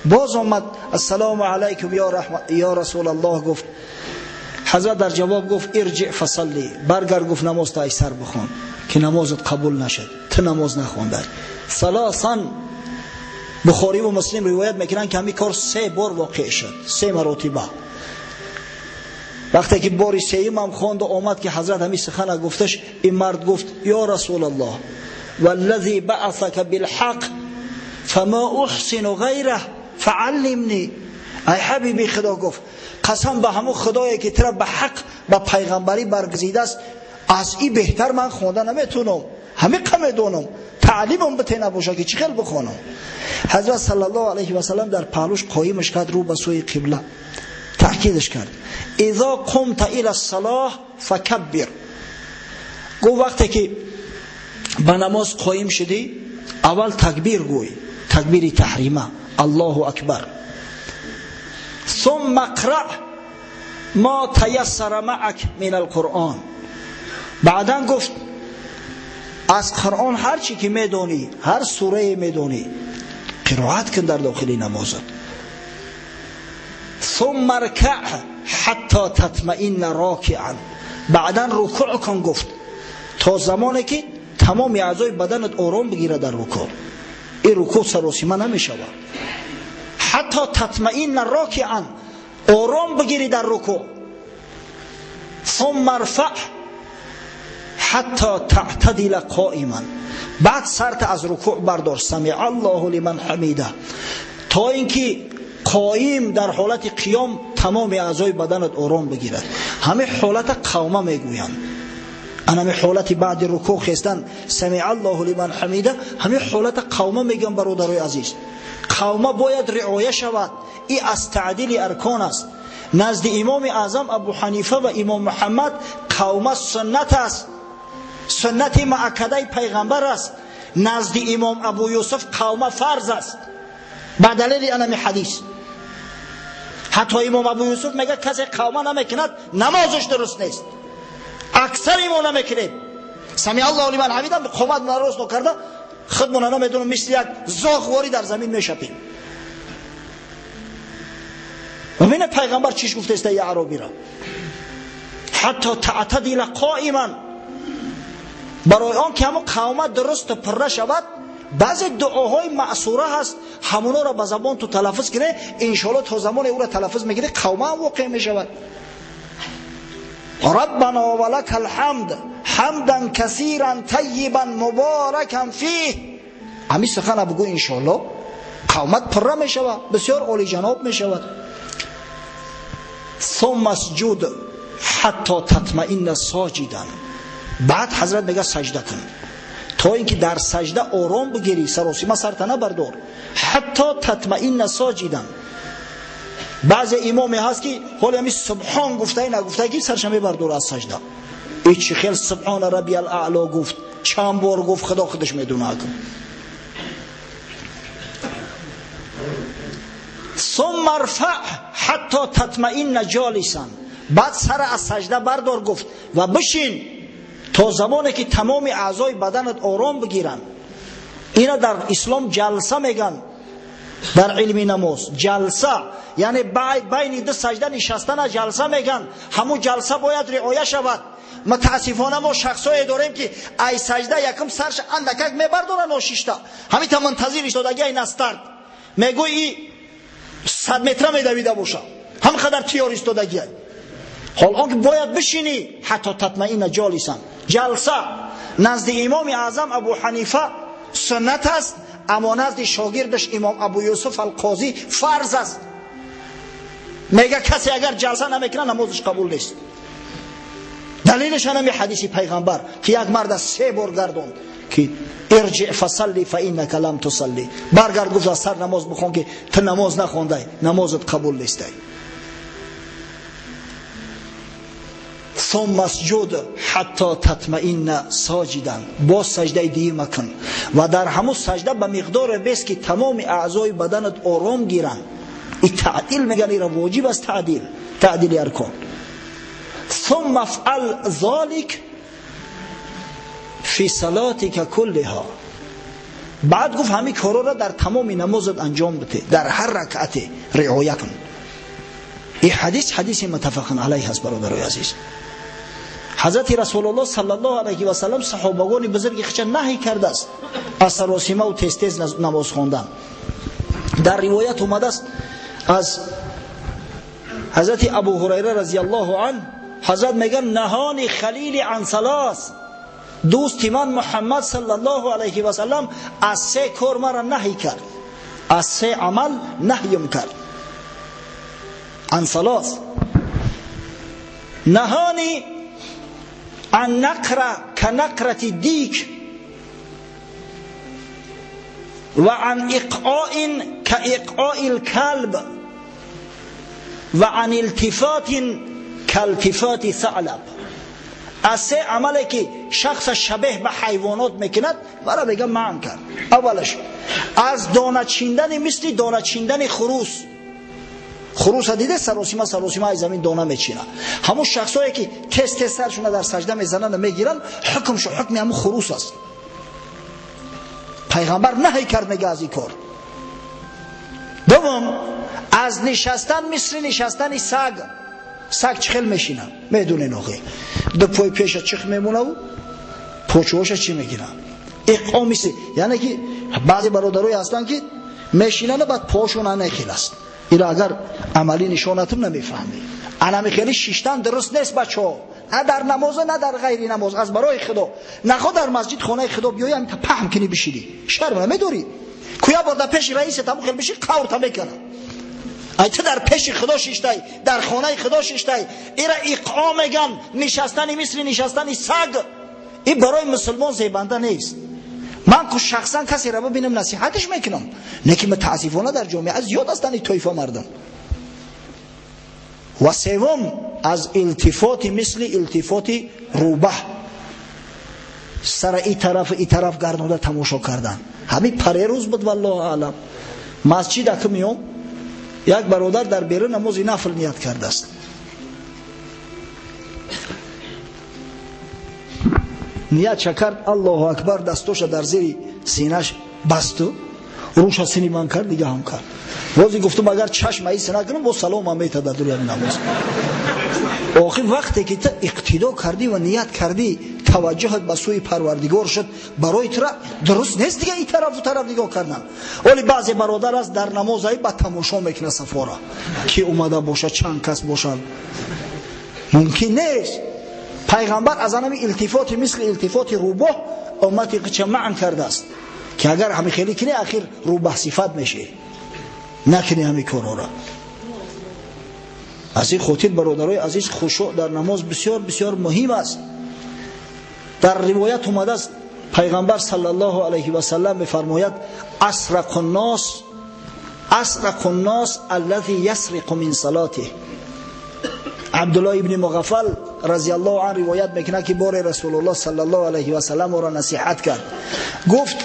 باز آمد السلام علیکم یا رسول الله گفت. حضرت در جواب گفت ارجع فصلی، برگرد گفت نماز تا ای سر بخوان که نمازت قبول نشد، تو نماز نخوانده. ثلاثا، بخاری و مسلم روایت میکنن که همین کار 3 بار واقع شد، 3 مراتبه. وقتی که باری سیم هم خواند و آمد که حضرت همین سخن گفتش، این مرد گفت یا رسول الله والذی بعثک بالحق فما احسن غیره فعلمنی. ای حبیبی خدا، گفت قسم به همون خدایی که ترا به حق به پیغمبری برگزیده است، از این بهتر من خونده نمیتونم، همه قمه دونم، تعلیمم بته نباشه که چی خیلی بخونم. حضرت صلی الله علیه و سلم در پهلوش قایمش کرد رو به سوی قبله، تأکیدش کرد اذا قمت الى الصلاه فکبر. گفت وقتی که به نماز قایم شدی اول تکبیر گوی، تکبیر تحریمه، الله اکبر، ثم اقرأ ما تيسر معك من القرآن. بعدا گفت از قرآن هر چی که میدونی، هر سوره میدونی قرائت کن در داخل نمازت. ثم ارکع حتی تطمئن راکعا. بعدا رکوع کن، گفت تا زمانی که تمام اعضای بدنت آرام بگیره در رکوع، این رکوع سراسیمه نمیشود. حتی تطمئن راکعا، آرام بگیری در رکوع. ثم ارفع حتی تعتدل قائما. بعد سرت از رکوع بردار، سمع الله لمن حمیده، تا اینکه قایم در حالت قیام تمام اعضای بدنت آرام بگیرد. همه حالت قومه میگویند، همه حالت بعد رکوع خستن سمع الله لمن حمیده، همه حالت قومه میگن. برادرای عزیز، قومه باید رعایه شود، این از تعدیل ارکان است. نزد امام اعظم ابو حنیفه و امام محمد قومه سنت است، سنت مؤکده پیغمبر است. نزد امام ابو یوسف قومه فرض است، به دلیل انمی حدیث. حتی امام ابو یوسف میگه کسی قومه نمیکند نمازش درست نیست. اکثر ما نمیکنیم، سمع الله لمن حمیده قومت نراست نکرده، خودمون نمیدونم مثل یک زاغواری در زمین میشپیم. ببینه پیغمبر چیش گفته است ای عربی را، حتی تعتدل قائما. برای آن که همون قومت درست پره شود، بعضی دعاهای معصوره هست، همونا را به زبان تو تلفظ کنه، انشالله تا زمان او را تلفظ میکنه قومه هم واقع میشود. ربنا ولك الحمد حمدا كثيرا طيبا مباركا فيه. همین سخن بگو انشالله قومت پره می شود، بسیار عالی جناب می شود. ثم اسجد حتی تطمئن ساجدا. بعد حضرت میگه سجده کن تا اینکه در سجده آرام بگیری، سراسیمه سرت نبردار. حتی تطمئن ساجدا. بعضی امامی هست که حالا همین سبحان گفته نگفته که سرش میبردار از سجده. ای چی خیلی سبحان ربی الاعلا گفت، چند بار گفت، خدا خودش میدونه. ثم ارفع حتی تطمئن جالسا. بعد سر از سجده بردار گفت و بشین تا زمانی که تمام اعضای بدنت آرام بگیرن. اینا در اسلام جلسه میگن، در علم نماز جلسه یعنی بین دو سجده نشستن جلسه میگن. همون جلسه باید رعایت شود. متاسفانه ما شخصایی داریم که ای سجده یکم سرش اندکک میبرداره ناشیشته، همین تا منتظر ایستادگی ای نسترد میگوی 100 متر میدویده باشه، هم قدر تیار ایستادگی. حال آنکه باید بشینی حتی تطمئن جالسا. جلسه نزد امام اعظم ابو حنیفه سنت است، اما نزد شاگردش امام ابو یوسف القاضی فرض است. میگه کسی اگر جلسه نمیکنه نمازش قبول نیست. دلیلش هم حدیث پیغمبر که یک مرد از 3 بار گردوند که ارجع فصلی فانک لم تصلی، برگرد گفت از سر نماز بخون که تو نماز نخوندی، نمازت قبول نیست. ثم اسجد حتی تطمئن ساجدا. باز سجده دیگه مکن و در همون سجده به مقدار بس که تمام اعضای بدنت آرام گیرن. این تعدیل میگن، این واجب است، تعدیل، تعدیل ارکان. ثم افعل ذلك فی صلاتك كلها. بعد گفت همین کارا را در تمام نمازت انجام بده، در هر رکعت رعایت کن. این حدیث حدیث متفق علیه است برادرای عزیز. حضرت رسول الله صلی الله علیه و سلم صحابگان بزرگ خودش نهی کرده است از سراسیمه و تیز تیز نماز خواندن. در روایت اومده است از حضرت ابو هریره رضی الله عنه، حضرت میگن نهانی خلیل عن ثلاث، دوست من محمد صلی الله علیه و سلم از 3 کار مرا نهی کرد، از 3 عمل نهیم کرد. عن ثلاث نهانی عن نقره کنقرة دیک و عن اقعاء كاقعاء الكلب و عن التفات كالتفات ثعلب. از 3 عملی که شخص شبیه به حیوانات میکند مرا بگم منع کرد. اولش از دانه چیندن مثل دانه چیندن خروس. خروس دیده سراسیمه سراسیمه از زمین دانه میچینه. همون شخصایی که تست تست سرشون در سجده میزنن و میگیرن، حکمش حکم همون خروس است. پیغمبر نهی کرد میگه از این کار. دوم از نشستن مثل نشستن سگ. سگ چخل میشینه میدونه نخی دو پای پیش چخ میمونه و پوچوش چی میگیره. اقام مثل یعنی که بعضی برادرای هستن که میشینن بعد پاشون نخیل است. اینا اگر عملی نشونتون نمیفهمی. انمی خیلی شیشتن درست نیست بچه‌ها، نه در نماز نه در غیر نماز. از برای خدا نخوا در مسجد خانه خدا بیای هم تا پهم کنی بشینی، شرم نمیداری. کویا بار در پیش رئیس تمو خیلی بشی قور تا میکنه. ای تو در پیش خدا شیشتای، در خانه خدا شیشتای، ایرا اقام میگن نشستن مثل نشستن سگ. این برای مسلمان زیبنده نیست. من که شخصا کسی را ببینم نصیحتش میکنم، نه که متاسفانه در جامعه زیاد هستن این طایفه مردم. و سوم از التفات مثل التفات روبه، سر این طرف این طرف گردانده تماشا کردن. همین پریروز بود والله اعلم، مسجد که میام یک برادر در بیرون نماز نفل نیت کرده است. نیت چه کرد؟ الله اکبر، دستوش در زیر سینه‌اش بست و روش سینی من کرد، دیگه هم کرد. بازی گفتم اگر چشم ای سینه کنم با سلام هم میته در دنیا نماز. آخر وقتی که تو اقتدا کردی و نیت کردی، توجهت به سوی پروردگار شد، برای تو درست نیست دیگه این طرف و طرف نگاه کردن. ولی بعضی برادر است در نماز ای با تماشا میکنه صفارا که اومده باشه، چند کس باشن، ممکن نیست. Пайғамбар аз ҳамин илтифоти мисли илтифоти рӯбоҳ уммати қича маън кардааст ки агар ҳами хеле кунӣ, ахир рӯбаҳ сифат мешӣ, накунӣ ҳамин корҳоро. Аз ин хотир бародарои азиз, хушӯъ дар намоз бисёр бисёр муҳим аст. Дар ривоят омадааст, пайғамбар саллаллоҳу алайҳи васаллам мефармояд: асрақу ннос асрақу ннос аллази ясриқу мин салотиҳ. Абдуллоҳ ибни Муғаффал разияллоҳу анҳу ривоят мекунад, ки боре Расулуллоҳ саллаллоҳу алайҳи васаллам ӯро насиҳат кард, гуфт: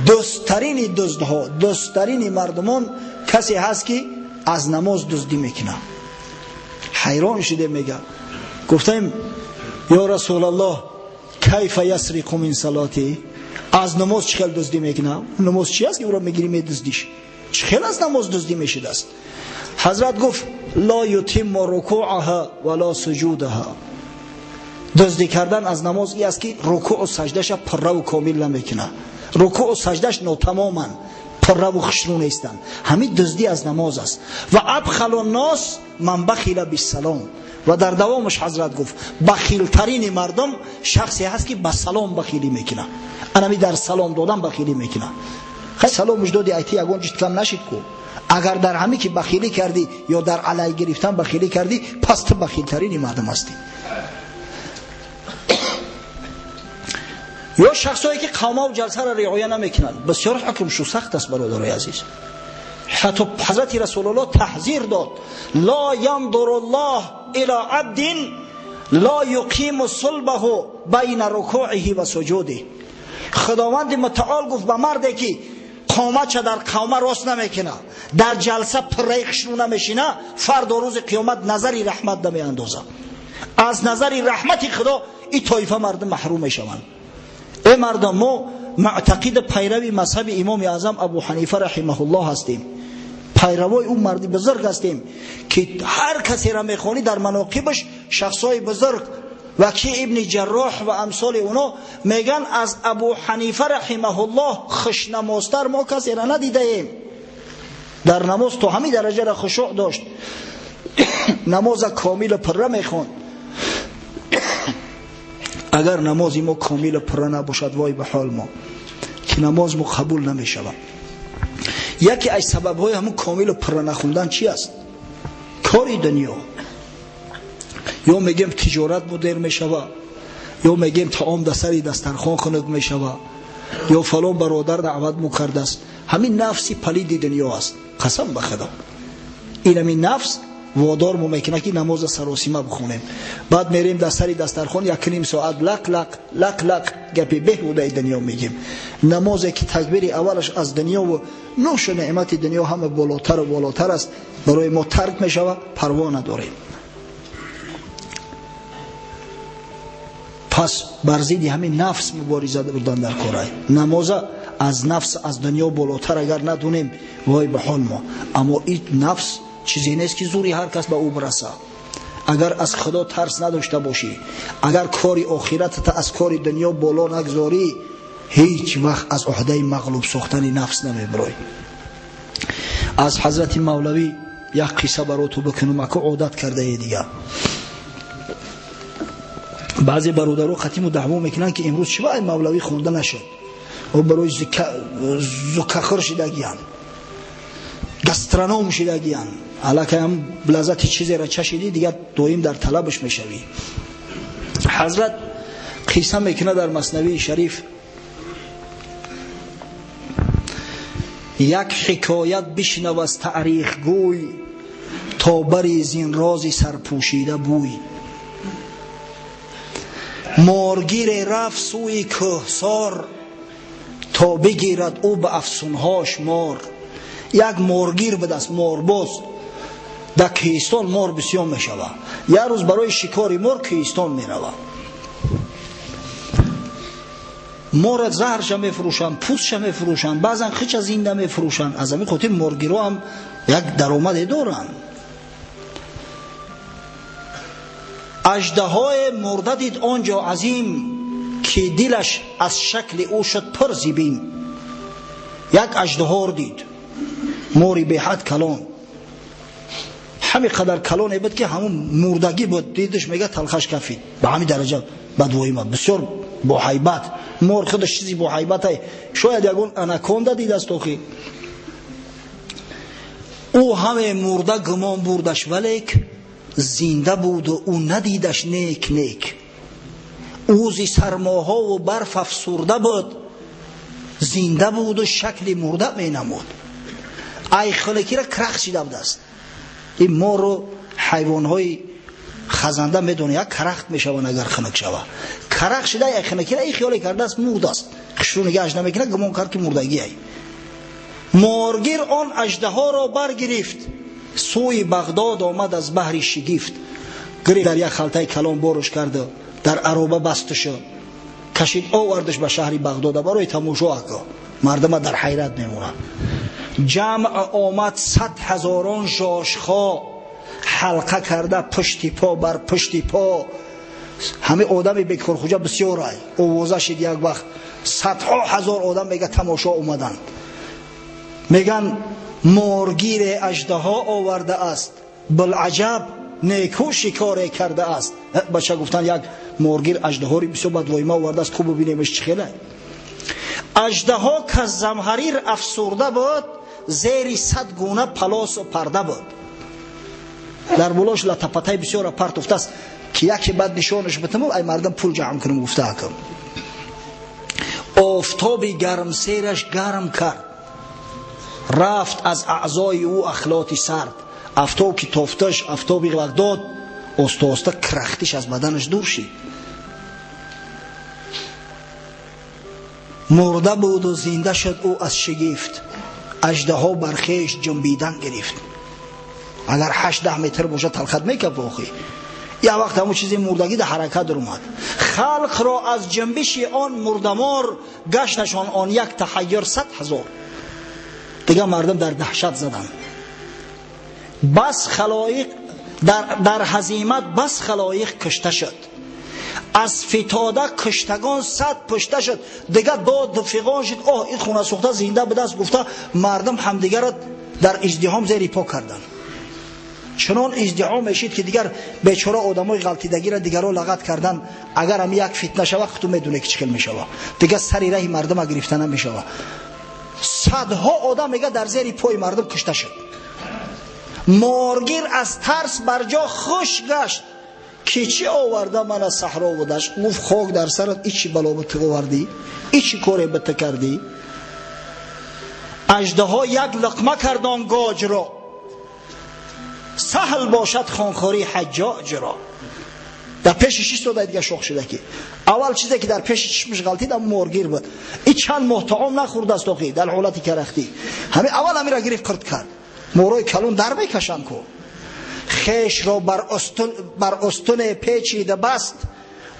дӯсттарини дуздҳо, дӯсттарини мардумон касе ҳаст, ки аз намоз дуздӣ мекунад. Ҳайрон шуде, мега, гуфтем: ё Расулаллоҳ, кайфа ясриқу мин салоти? Аз намоз чӣ хел дуздӣ мекунад? Намоз чи аст, ки ӯро мегирӣ, медуздиш? Чӣ хел аз намоз дуздӣ мешудааст? Ҳазрат гуфт: ла ютимму рукӯаҳа ва ла суҷудаҳа. Дуздӣ кардан аз намоз и аст, ки рукӯъу саҷдаша пурраву комил намекунад, рукӯъу саҷдаш нотамоманд, пурраву хушрӯ нестанд. Ҳамин дуздӣ аз намоз аст. Ва абхалу ннос ман бахила биссалом. Ва дар давомаш ҳазрат гуфт: бахилтарини мардум шахсе ҳаст, ки ба салом бахилӣ мекунад, анами дар салом додан бахилӣ мекунад. Хай, саломуш доди, айти ягон чиз кам нашид ку. Агар дар ҳамин ки бахилӣ кардӣ ё дар алай гирифтан бахилӣ кардӣ, пас ту бахилтарини мардум ҳастӣ. Ё шахсое ки қавмаву ҷалсаро риоя намекунанд, бисёр ҳукмшу сахт аст, бародарои азиз. Ҳатто ҳазрати Расулуллоҳ таҳзир дод: ла яндуру ллоҳ ила абдин ла юқиму сулбаҳу байна рукӯиҳи ва суҷудиҳ. Худованди мутаол гуфт: ба марде ки қоматша дар қавма рост намекунад, дар ҷалса пурраи хушрӯ намешина, фардо рӯзи қиёмат назари раҳмат намеандозад. Аз назари раҳмати Худо ин тоифа мардум маҳрум мешаванд. Э мардум, мо муътақиду пайрави мазҳаби имоми аъзам Абу Ҳанифа раҳимаҳуллоҳ ҳастем, пайравои ӯ марди бузург ҳастем, ки ҳар касеро мехонӣ дар маноқибаш, шахсҳои бузург, Вакӣ ибни Ҷарроҳ ва амсоли оно, меган аз Абу Ҳанифа раҳимаҳуллоҳ хушнамозтар мо касеро надидаем. Дар намоз то ҳамин дараҷаро хушӯъ дошт, намоза комилу пурра мехонд. Агар намози мо комилу пурра набошад, вой ба ҳол мо, ки намоз мо қабул намешавад. Яке аз сабабҳои ҳамун комилу пурра нахондан чи аст? Кори дунё. Ё мегем тиҷорат мудир мешава, ё мегем таом дар сари дастархон хунук мешава, ё фалон бародар даъват мукардааст. Ҳамин нафси палиди дунё аст, қасам ба Худо. Ин ҳамин нафс водор мо мекунад, ки намоза саросима бихонем. Баъд мерем дар сари дастархон, якним соат лақ лақ лақ лақ гапи беҳудаи дунё мегем. Намозе ки такбири аввалаш аз дунёву нӯшу неъмати дунё ҳама болотару болотар аст, барои мо тарк мешавад, парво надорем. Пас бар зидди ҳамин нафс мубориза бурдан дар корай. Намоза аз нафс, аз дунё болотар агар надонем, вой ба ҳол мо. Аммо ин нафс чизе нест, ки зури ҳар кас ба ӯ бирасад. Агар аз Худо тарс надошта бошӣ, агар кори охиратата аз кори дунё боло нагзорӣ, ҳеҷ вақт аз уҳдаи мағлуб сохтани нафс намебирой. Аз ҳазрати Мавлавӣ як қисса бароту бикунам, аку одат кардае дигар. Баъзе бародаро қатиму даъво мекунанд, ки имрӯз чӣ вай Мавлавӣ хонда нашуд, ӯ барои зукахӯр шидагиян, гастроном шидагиян. Аллакай ҳам лаззати чизеро чашидӣ, дигар доим дар талабаш мешавӣ. Ҳазрат қисса мекунад дар Маснавии Шариф: як ҳикоят бишнав аз таърихгӯй, то бари зин рози сарпӯшида бӯй. Моргире рафт сӯи кӯҳсор, то бигирад ӯ ба афсунҳош мор. Як моргир будааст, морбоз. Дар кӯҳистон мор бисёр мешавад. Як рӯз барои шикори мор кӯҳистон меравад. Мора заҳрша мефурӯшанд, пӯстша мефурӯшанд, баъзан хича зинда мефурӯшанд. Аз ҳамин хотир моргиро ҳам як даромаде доранд. Аждаҳое мурда дид он ҷо азим, ки дилаш аз шакли ӯ шуд пур зибим. Як аждаҳор дид, мори беҳад калон. Ҳами қадар калоне буд, ки ҳамун мурдагӣ буд, дидаш мега талхаш кафид. Ба ҳамин дараҷа бадвоима, бисёр бо ҳайбат. Мор худаш чизи бо ҳайбатай. Шояд ягон анаконда дидаст охи. Ӯ ҳаме мурда гумон бурдаш, валек зинда буду ӯ надидаш нек нек. Ӯ зи сармоҳову барф афсурда буд, зинда буду шакли мурда менамуд. Ай хунукиро крах шида будааст. Ин мору ҳайвонҳои хазанда медонӣ, як карахт мешаванд агар хунук шава. Карах шида ай хунукиро ин хиёле кардааст, мурдааст. Хушрӯ нигаҳаш намекунад, гумон кард ки мурдагӣ ай. Моргир он аждаҳоро баргирифт, сӯи Бағдод омад аз баҳри шигифт. Гирифт дар як халтаи калон боруш карду дар ароба бастушу кашид овардаш ба шаҳри Бағдода барои тамошо. Ако мардума дар ҳайрат мемонад. Ҷамъ омад 100 ҳазорон жошхо, ҳалқа карда пушти по бар пушти по. Ҳамин одами бекорхуҷа бисёр ай овоза шид як вақт садҳо ҳазор одам мега тамошо омаданд. Меган моргире аждаҳо овардааст, билаҷаб неку шикоре кардааст. Бача гуфтан як моргир аждаҳори бисёр бадвоима овардааст, хуб бибинемаш чӣ хеле. Аждаҳо каз замҳарир афсурда буд, зери 100 гуна палосу парда буд. Дар болош латапатай бисёра партуфтааст, ки яке баъд нишонаш битаму ай мардам пул ҷамъ кунам гуфта акам. Офтоби гармсераш гарм кард, рафт аз аъзои ӯ ахлоти сард. Афтоб ки тофташ, афтоби Бағдод, оста оста крахтиш аз баданаш дур шид. Мурда буду зинда шуд ӯ аз шигифт, аждаҳо бар хеш ҷунбидан гирифт. Агар 8-10 метр бошад талхат мекафт охи. Як вақт ҳамон чизи мурдагӣ дар ҳаракат омад. Халқро аз ҷунбиши он мурдамор гашташон он як таҳайюр 100 ҳазор. Дигар мардум дар даҳшат заданд. Бас халоиқ дар ҳазимат, бас халоиқ кушта шуд. Аз фитода куштагон 100 пушта шуд. Дигар дод фиғон шуд, оҳ ин хона сӯхта зинда будааст гуфта мардум ҳамдигарро дар издиҳом зери по карданд. Чунон издиҳом мешид ки дигар бечора одамои ғалтидагиро дигарро лағат кардан. Агар ҳам як фитна шава, худту медонӣ ки чӣ хел мешава. Дигар сари раҳи мардума гирифта намешава. Садҳо одам мега дар зери пои мардум кушта шуд. Моргир аз тарс бар ҷо хуш гашт, ки чӣ оварда ман аз саҳро будаш. Гуфт хок дар сарат, ичи бало ба ту овардӣ, ичи коре ба ту кардӣ. Аждаҳо як луқма кард он гоҷро, саҳл бошад хонхории ҳаҷҷоҷро. Дар пеши шиш сода дига шох шуда ки аввал чизе ки дар пеши чишмаш ғалтид ам моргир буд. И чанд моҳ таом нахӯрдааст охи дар ҳолати карахтӣ. Ҳамин аввал ҳамира гирифт қирт кард. Морои калон дар мекашанд ку. Хешро бар устуне печида баст,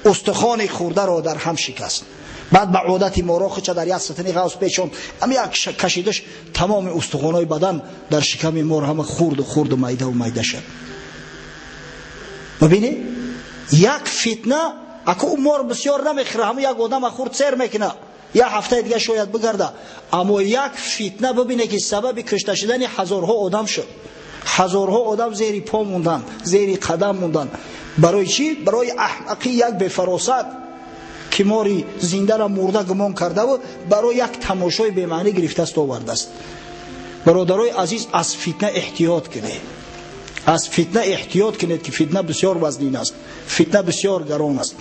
устухони хӯрдаро дар ҳам шикаст. Баъд ба одати моро хуча дар як сатини ғавс печон, ҳами як кашидаш тамоми устухонҳои бадан дар шиками мор ҳама хурду хурду майдаву майда шуд. Мебинӣ? Як фитна, аку ӯ мор бисёр намехӯра, ҳама як одама хурд сер мекуна, як ҳафтаи дига шояд бигарда. Аммо як фитна бибине ки сабаби кушта шудани ҳазорҳо одам шуд. Ҳазорҳо одам зери по монданд, зери қадам монданд. Барои чӣ? Барои аҳмақи як бефаросат ки мори зиндаро мурда гумон кардаву барои як тамошои бемаънӣ гирифтааст овардааст. Бародарои азиз, аз фитна эҳтиёт кунед. Аз фитна эҳтиёт кунед, ки фитна бисёр вазнин аст, фитна бисёр гарон аст.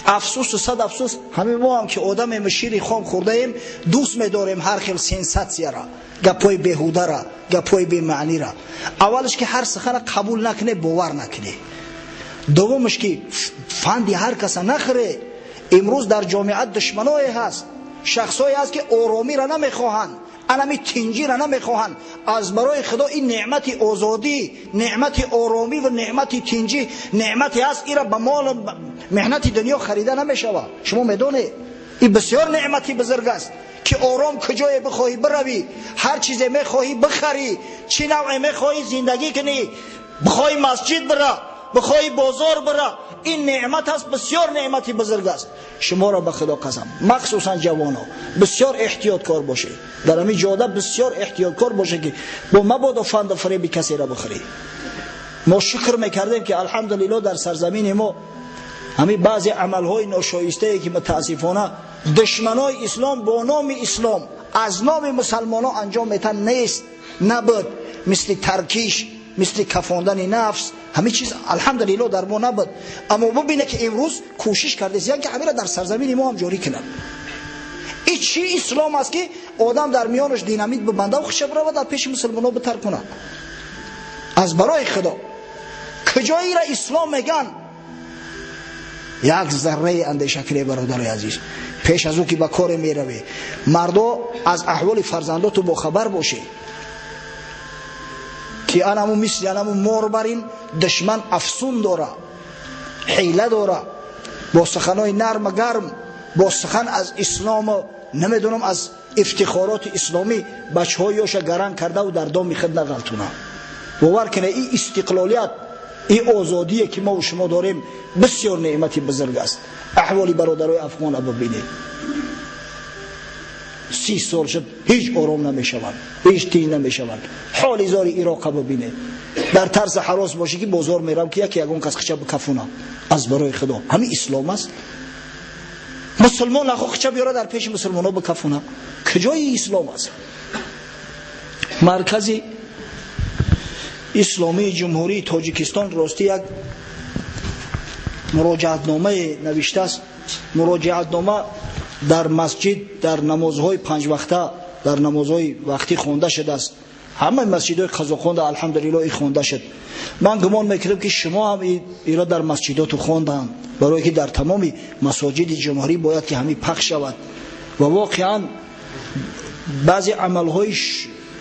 Афсусу сад афсус, ҳамин мо ҳам ки одамем шири хом хӯрдаем, дӯст медорем ҳар хел сенсатсияра, гапҳои беҳудара, гапҳои бемаънира. Аввалаш ки ҳар сухана қабул накунед, бовар накунед. Дуввумаш ки фанди ҳар каса нахӯре. Имрӯз дар ҷомеа душманое ҳаст, шахсое ҳаст ки оромиро намехоҳанд, анами тинҷиро намехоҳанд. Аз барои Худо ин неъмати озодӣ, неъмати оромӣ ва неъмати тинҷӣ неъмате ҳаст, ира ба мол меҳнати дунё харида намешавад. Шумо медонед, ин бисёр неъмати бузург аст ки ором куҷое бихоҳӣ биравӣ, ҳар чизе мехоҳӣ бихарӣ, чӣ навъе мехоҳӣ зиндагӣ кунӣ, бихоҳӣ масҷид бира, бихоҳӣ бозор бира. Ин неъмат аст, бисёр неъмати бузург аст. Шуморо ба Худо қасам, махсусан ҷавонҳо, бисёр эҳтиёткор бошед. Дар ҳамин ҷода бисёр эҳтиёткор бошед, ки бо мабодо фанду фиреби касеро бихӯред. Мо шукр мекардем, ки алҳамдулиллоҳ дар сарзамини мо ҳамин баъзе амалҳои ношоистае, ки мутаассифона душманои ислом бо номи ислом аз номи мусалмонҳо анҷом метан, нест, набуд. Мисли таркиш, мисли кафондани нафс, ҳамин чиз алҳамдулиллоҳ дар мо набуд. Аммо бубинед, ки имрӯз кӯшиш кардааст, ки ҳаминро дар сарзамини мо ҳам ҷорӣ кунанд. Ин чӣ ислом аст, ки одам дар миёнаш динамит бибанда, хуша бирава дар пеши мусулмонҳо битаркунад? Аз барои Худо, куҷоиро ислом меган? Як зарраи андеша кунед, бародари азиз, пеш аз ӯ ки ба коре меравӣ. Мардо, аз аҳволи фарзандоту бохабар бошед, ки анаму мисли анаму мор барин душман афсун дора, ҳила дора, бо суханои нарма гарм, бо сухан аз ислому намедонам аз ифтихороти исломӣ бачаҳои ёша гаранг кардаву дар доми худ нағалтуна. Бовар кунед, ин истиқлолият, ин озодие, ки мо шумо дорем, бисёр неъмати бузург аст. Аҳволи бародарои афғона бибинед. 30 сол шуд, ҳеҷ ором намешаванд, ҳеҷ тинҷ намешаванд. Ҳоли зори Ироқа бибинед. Дар тарси ҳарос бошӣ, ки бозор мерам, ки яке ягон кас хича бикафуна. Аз барои Худо, ҳамин ислом аст? Мусулмон нахо хича биёра дар пеши мусулмонҳо бикафуна. Куҷои ислом аст? Маркази исломии Ҷумҳурии Тоҷикистон ростӣ як муроҷиатномае навиштааст. Муроҷиатнома дар масҷид, дар намозҳои панҷвақта, дар намозҳои вақтӣ хонда шудааст. Ҳамаи масҷидҳои қазоқонда алҳамдулиллоҳ и хонда шуд. Ман гумон мекунам, ки шумо ҳам иро дар масҷидоту хонданд, барое ки дар тамоми масоҷиди ҷумҳурӣ бояд ки ҳамин пахш шавад. Ва воқеан баъзе амалҳои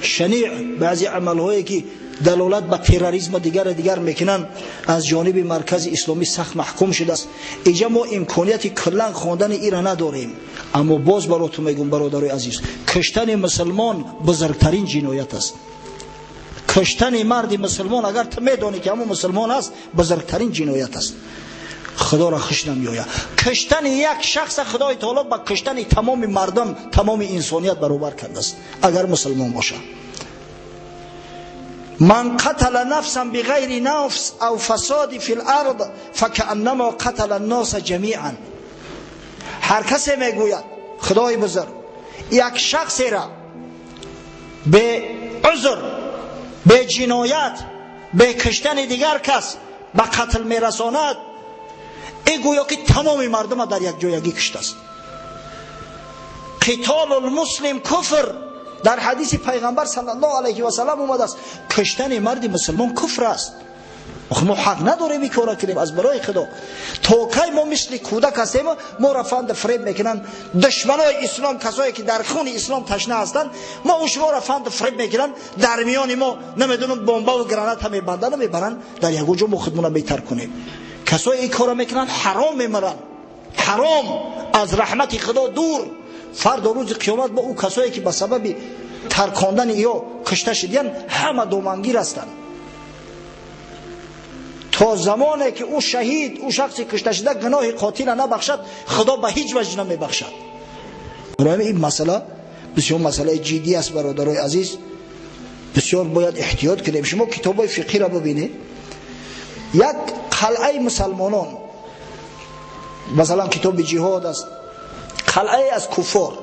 шаниъ, баъзе амалҳое, ки далолат ба терроризм дигар дигар мекунанд, аз ҷониби маркази исломӣ сахт маҳкум шудааст. Иҷа мо имконияти куллан хондани ира надорем, аммо боз баротун мегӯм, бародарои азиз, куштани мусулмон бузургтарин ҷиноят аст. Куштани марди мусулмон, агар ту медонӣ, ки ҳамон мусулмон аст, бузургтарин ҷиноят аст. Худоро хуш намеояд. Куштани як шахса Худои таоло ба куштани тамоми мардум, тамоми инсоният баробар кардааст, агар мусулмон бошад. من قتل نفسا بغیر نفس او فساد فی الارض فكأنما قتل الناس جمیعا. هر کسی میگوید خدای بزرگ یک شخصی را به عذر، به جنایت، به کشتن دیگر کس به قتل میرساند، ای گویا که تمام مردم در یک جایگی کشته است. قتال المسلم کفر. در حدیث پیغمبر صلی الله علیه و سلم اومده است، کشتن مرد مسلمان کفر است. ما حق نداریم این کارا کنیم. از برای خدا، تا کی ما مثل کودک هستیم، ما را فند فریب میکنن دشمنای اسلام، کسایی که در خون اسلام تشنه هستند؟ ما و شما را فند فریب میکنن، در میان ما نمیدونم بمب و گرانات هم میبندن و میبرن در یک جا، ما خودمون بهتر کنیم. کسایی این کارا میکنن حرام میمرن، حرام، از رحمت خدا دور. فردا روز قیامت با او کسایی که به سبب ترکاندن یا کشته شدن، همه دومنگیر هستند. تا زمانی که او شهید، او شخصی کشته شده، گناه قاتل نبخشد، خدا به هیچ وجه نمیبخشد. برای این مسئله بسیار مسئله جدی است، برادرای عزیز، بسیار باید احتیاط کنیم. شما کتاب های فقهی را ببینید. یک قلعه مسلمانان، مثلا کتاب جهاد است، قلعه از کفار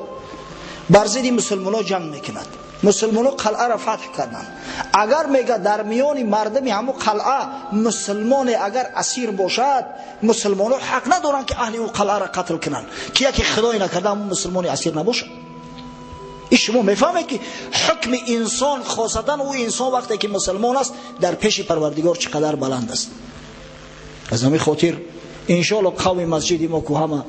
بر ضد مسلمان جنگ میکند. مسلمان قلعه را فتح کردند. اگر میگه در میان مردم همو قلعه مسلمان اگر اسیر باشد، مسلمان حق ندارند که اهل او قلعه را قتل کنند، که یکی خدای نکرده همون مسلمان اسیر نباشد. این شما میفهمید که حکم انسان، خاصتا او انسان وقتی که مسلمان است، در پیش پروردگار چقدر بلند است. از همین خاطر انشاءالله قوم مسجد ما که همه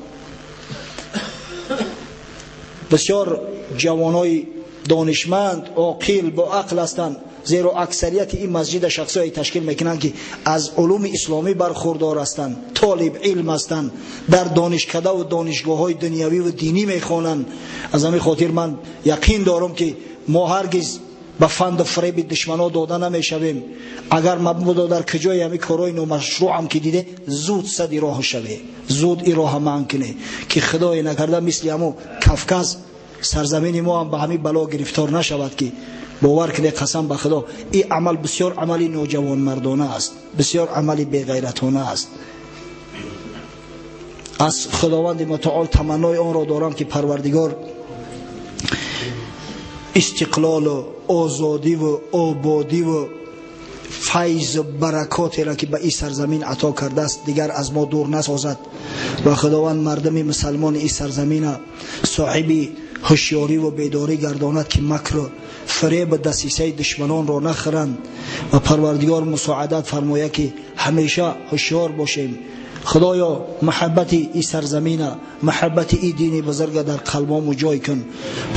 بسیار جوانای دانشمند، عاقل، با عقل هستند، زیرا اکثریت این مسجد شخصایی تشکیل میکنند که از علوم اسلامی برخوردار هستند، طالب علم هستند، در دانشکده و دانشگاه های دنیوی و دینی میخوانند. از همین خاطر من یقین دارم که ما هرگز ба фанду фиреби душмано дода намешавем. Агар мабодо дар куҷои ҳами корҳои номашруъам ки диде, зуд сади роҳ шаве, зуд и роҳа манъ куне, ки худое накарда мисли ҳамо Кавказ сарзамини мо ҳам ба ҳамин бало гирифтор нашавад, ки бовар кунед, қасам ба худо, ин амал бисёр амали ноҷавонмардона аст, бисёр амали беғайратона аст. Аз худованди мутаол таманнои онро дорам, ки парвардигор истиқлолу озодиву ободиву файзу баракотеро ки ба ин сарзамин ато кардааст, дигар аз мо дур насозад ва худованд мардуми мусалмони ин сарзамина соҳиби ҳушёриву бедорӣ гардонад, ки макру фиребу дасисаи душманонро нахӯранд ва парвардигор мусоадат фармояд, ки ҳамеша ҳушёр бошем. Худоё, муҳаббати ин сарзамина, муҳаббати ин дини бузурга дар қалбомон ҷой кун.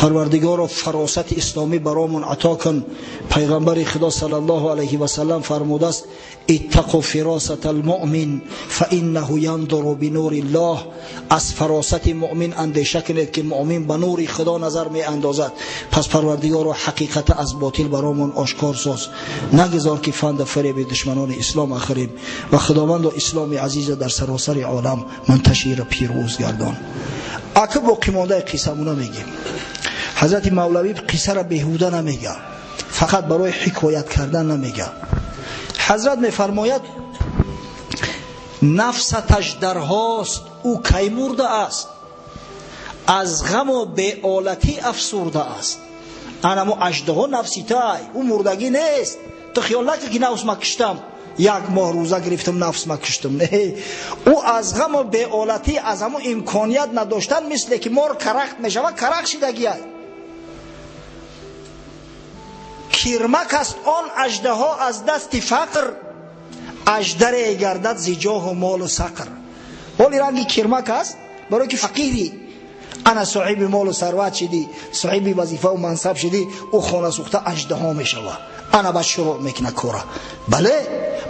Парвардигоро, фаросати исломӣ баромон ато кун. Пайғамбари худо саллаллоҳу алайҳи васаллам фармудааст: иттақу фиросата алмуъмин фаиннаҳу яндуру бинури ллоҳ. Аз фаросати муъмин андеша кунед, ки муъмин ба нури худо назар меандозад. Пас парвардигоро, ҳақиқата аз ботил баромон ошкор соз, нагузор ки фанду фиреби душманони ислом ахӯрем ва худовандо, исломи азиза дар саросари олам мунташиру пирӯз гардон. Ака, боқимондаи қиссамона мегем. Ҳазрати Мавлавӣ қиссаро беҳуда намега, фақат барои ҳикоят кардан намега. Ҳазрат мефармояд: нафсат аждарҳост, ӯ кай мурда аст, аз ғаму беолатӣ афсурда аст. Анамо аждаҳо нафси тай, ӯ мурдагӣ нест. Ту хиёл накун, ки нафс ма киштам, як моҳ рӯза гирифтам, нафс ма киштам. Не, ӯ аз ғаму беолатӣ, аз ҳамон имконият надоштан, мисле ки мор карахт мешавад, карахт шидагиай. Кирмак аст он аждаҳо аз дасти фақр, аждаре гардад зи ҷоҳу молу сақр. Ҳоли ранги кирмак аст, барое ки фақири. Ана соҳиби молу сарват шидӣ, соҳиби вазифаву мансаб шидӣ, ӯ хона сӯхта аждаҳо мешавад. Ана баъд шурӯъ мекунад кора. Бале,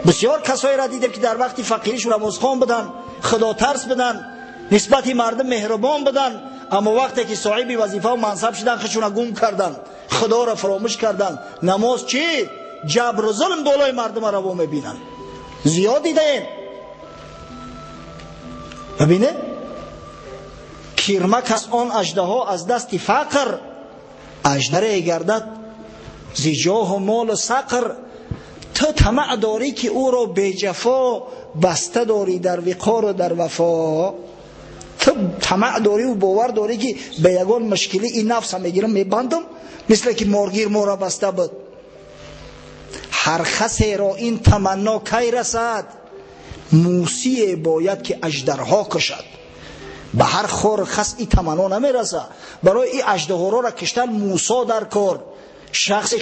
бисёр касоеро дидем, ки дар вақти фақириш намозхон буданд, худотарс буданд, нисбати мардум меҳрубон буданд, аммо вақте ки соҳиби вазифаву мансаб шуданд, худшона гум карданд, худоро фаромӯш карданд. Намоз чӣ, ҷабру зулм болои мардума раво мебинанд. Зиёд дидаем. Бибине, кирмак аст он аждаҳо аз дасти фақр, аждаре гардад зи ҷоҳу молу сақр. Ту тамаъ дорӣ, ки ӯро беҷафо баста дорӣ дар виқору дар вафо. Ту тамаъ дорӣ бовар дорӣ, ки ба ягон мушкилӣ ин нафса мегирам, мебандам, мисле ки моргир моро баста буд. Ҳар касеро ин таманно кай расад, мусие бояд, ки аждарҳо кушад. Ба ҳар хору хас ин таманно намерасад. Барои ин аждаҳоро киштан Мусо дар кор, шахси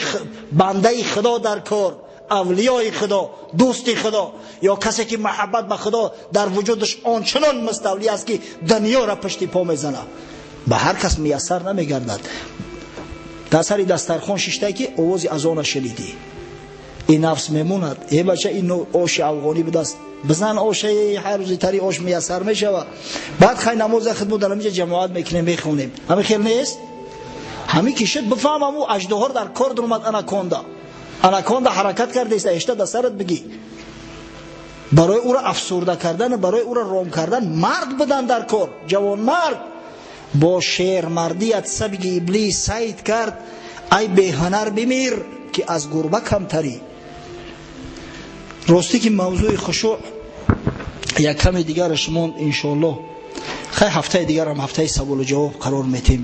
бандаи худо дар кор, авлиёи худо, дӯсти худо, ё касе ки муҳаббат ба худо дар вуҷудаш ончунон муставлӣ аст, ки дунёро пушти по мезанад. Ба ҳар кас муяссар намегардад. Дар сари дастархон шиштае, ки овози азона шунидӣ, ин нафс мемонад: э бача, ин оши афғонӣ будааст, бизан ошаи, ҳар рӯзи тари ош муяссар мешавад. Баъд хай, намоза хидмат дар ҳаминҷа ҷамоат мекунем, мехонем. Ҳамин хел нест? Ҳамин ки шуд, бифаҳмам, ӯ аждаҳор дар кор даромад. Анаконда ҳаракат кардааст. Эшта дар сарат бигӣ, барои ӯро афсурда кардан, барои ӯро ром кардан мард будан дар кор, ҷавонмард. Бо шермардият сабги иблис сайд кард, ай беҳунар, бимир, ки аз гурба камтарӣ. Ростӣ ки мавзӯи хушӯъ як каме дигараш монд. Иншоаллоҳ, хай, ҳафтаи дигарам ҳафтаи саволу ҷавоб қарор метем.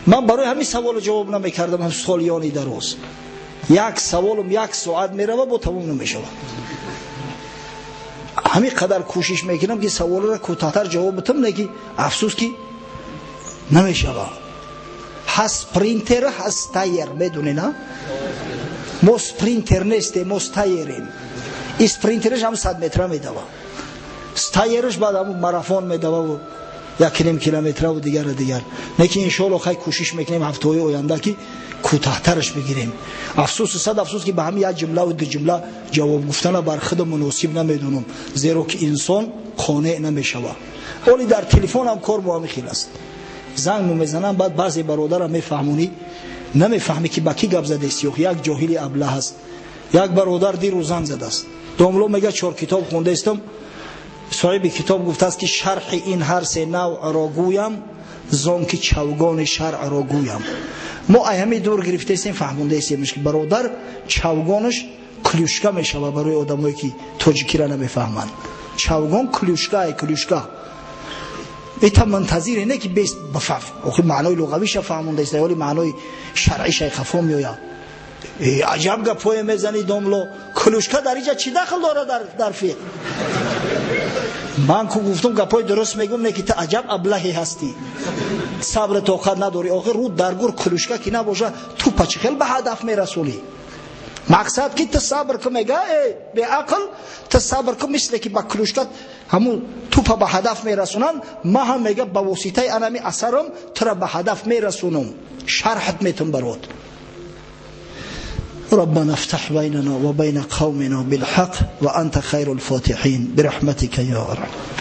Ман барои ҳамин саволу ҷавоб намекардам. Ҳам солиёни дароз як саволум як соат мерава, бо тамом намешавад. Ҳамин қадар кӯшиш мекунам, ки саволро кӯтоҳтар ҷавоб битам, лекин афсӯс, ки намешавад. Ҳаст спринтер, ҳаст стайер, медонӣ на? Мо спринтер нестем, мо стайерем. И спринтераш ҳам 100 метра медава, стайераш баъд ҳам марафон медававу 1,5 километраву дигара дигар. Лекин иншоалло, хай, кӯшиш мекунем ҳафтаҳои оянда, ки кӯтоҳтараш бигирем. Афсӯсу сад афсӯс, ки ба ҳамин як ҷумлаву ду ҷумла ҷавоб гуфтана бар худ муносиб намедонам, зеро ки инсон қонеъ намешавад. Оли дар телефонам кор бо ҳамин хел аст. Занг мезанам, баъд баъзе бародарам мефаҳмонӣ. Намефаҳмӣ ки ба кӣ гап задест. Як ҷоҳили аблаҳ аст. Як бародар дирӯз занг задааст. Домло мега 4 китоб хондаистам. Соҳиби китоб гуфтааст ки шарҳи ин ҳар се навъро гӯям, зон ки чавгони шаръро гӯям. Мо ай ҳамин дур гирифтаистем, фаҳмондаистем ки бародар чавгонаш клюшка мешавад барои одамое ки тоҷикиро намефаҳманд. Чавгон клюшка ай клюшка. Ита мунтазире не ки бес бафаф. Охи маънои луғавиша фаҳмондаист, ҳоли маънои шаръиша хафо меояд. Аҷаб гапое мезани домло. Клюшка дар иҷа чӣ дахл дорад дар фиқҳ? Ман ку гуфтум гапои дуруст мегӯм, не ки ту аҷаб аблаҳе ҳастӣ. Сабр тоқат надорӣ. Охир рӯ дар гур клюшка ки набоша, тупа чӣ хел ба ҳадаф мерасонӣ? Мақсад ки ту сабр ку, мега беақл, ту сабр ку, мисле ки ба клюшка ҳамун тупа ба ҳадаф мерасонанд, ман ҳам мега ба воситаи анами асарам тура ба ҳадаф мерасонам. Шарҳат метум барот. ربنا افتح بيننا وبين قومنا بالحق وأنت خير الفاتحين برحمتك يا أرحم.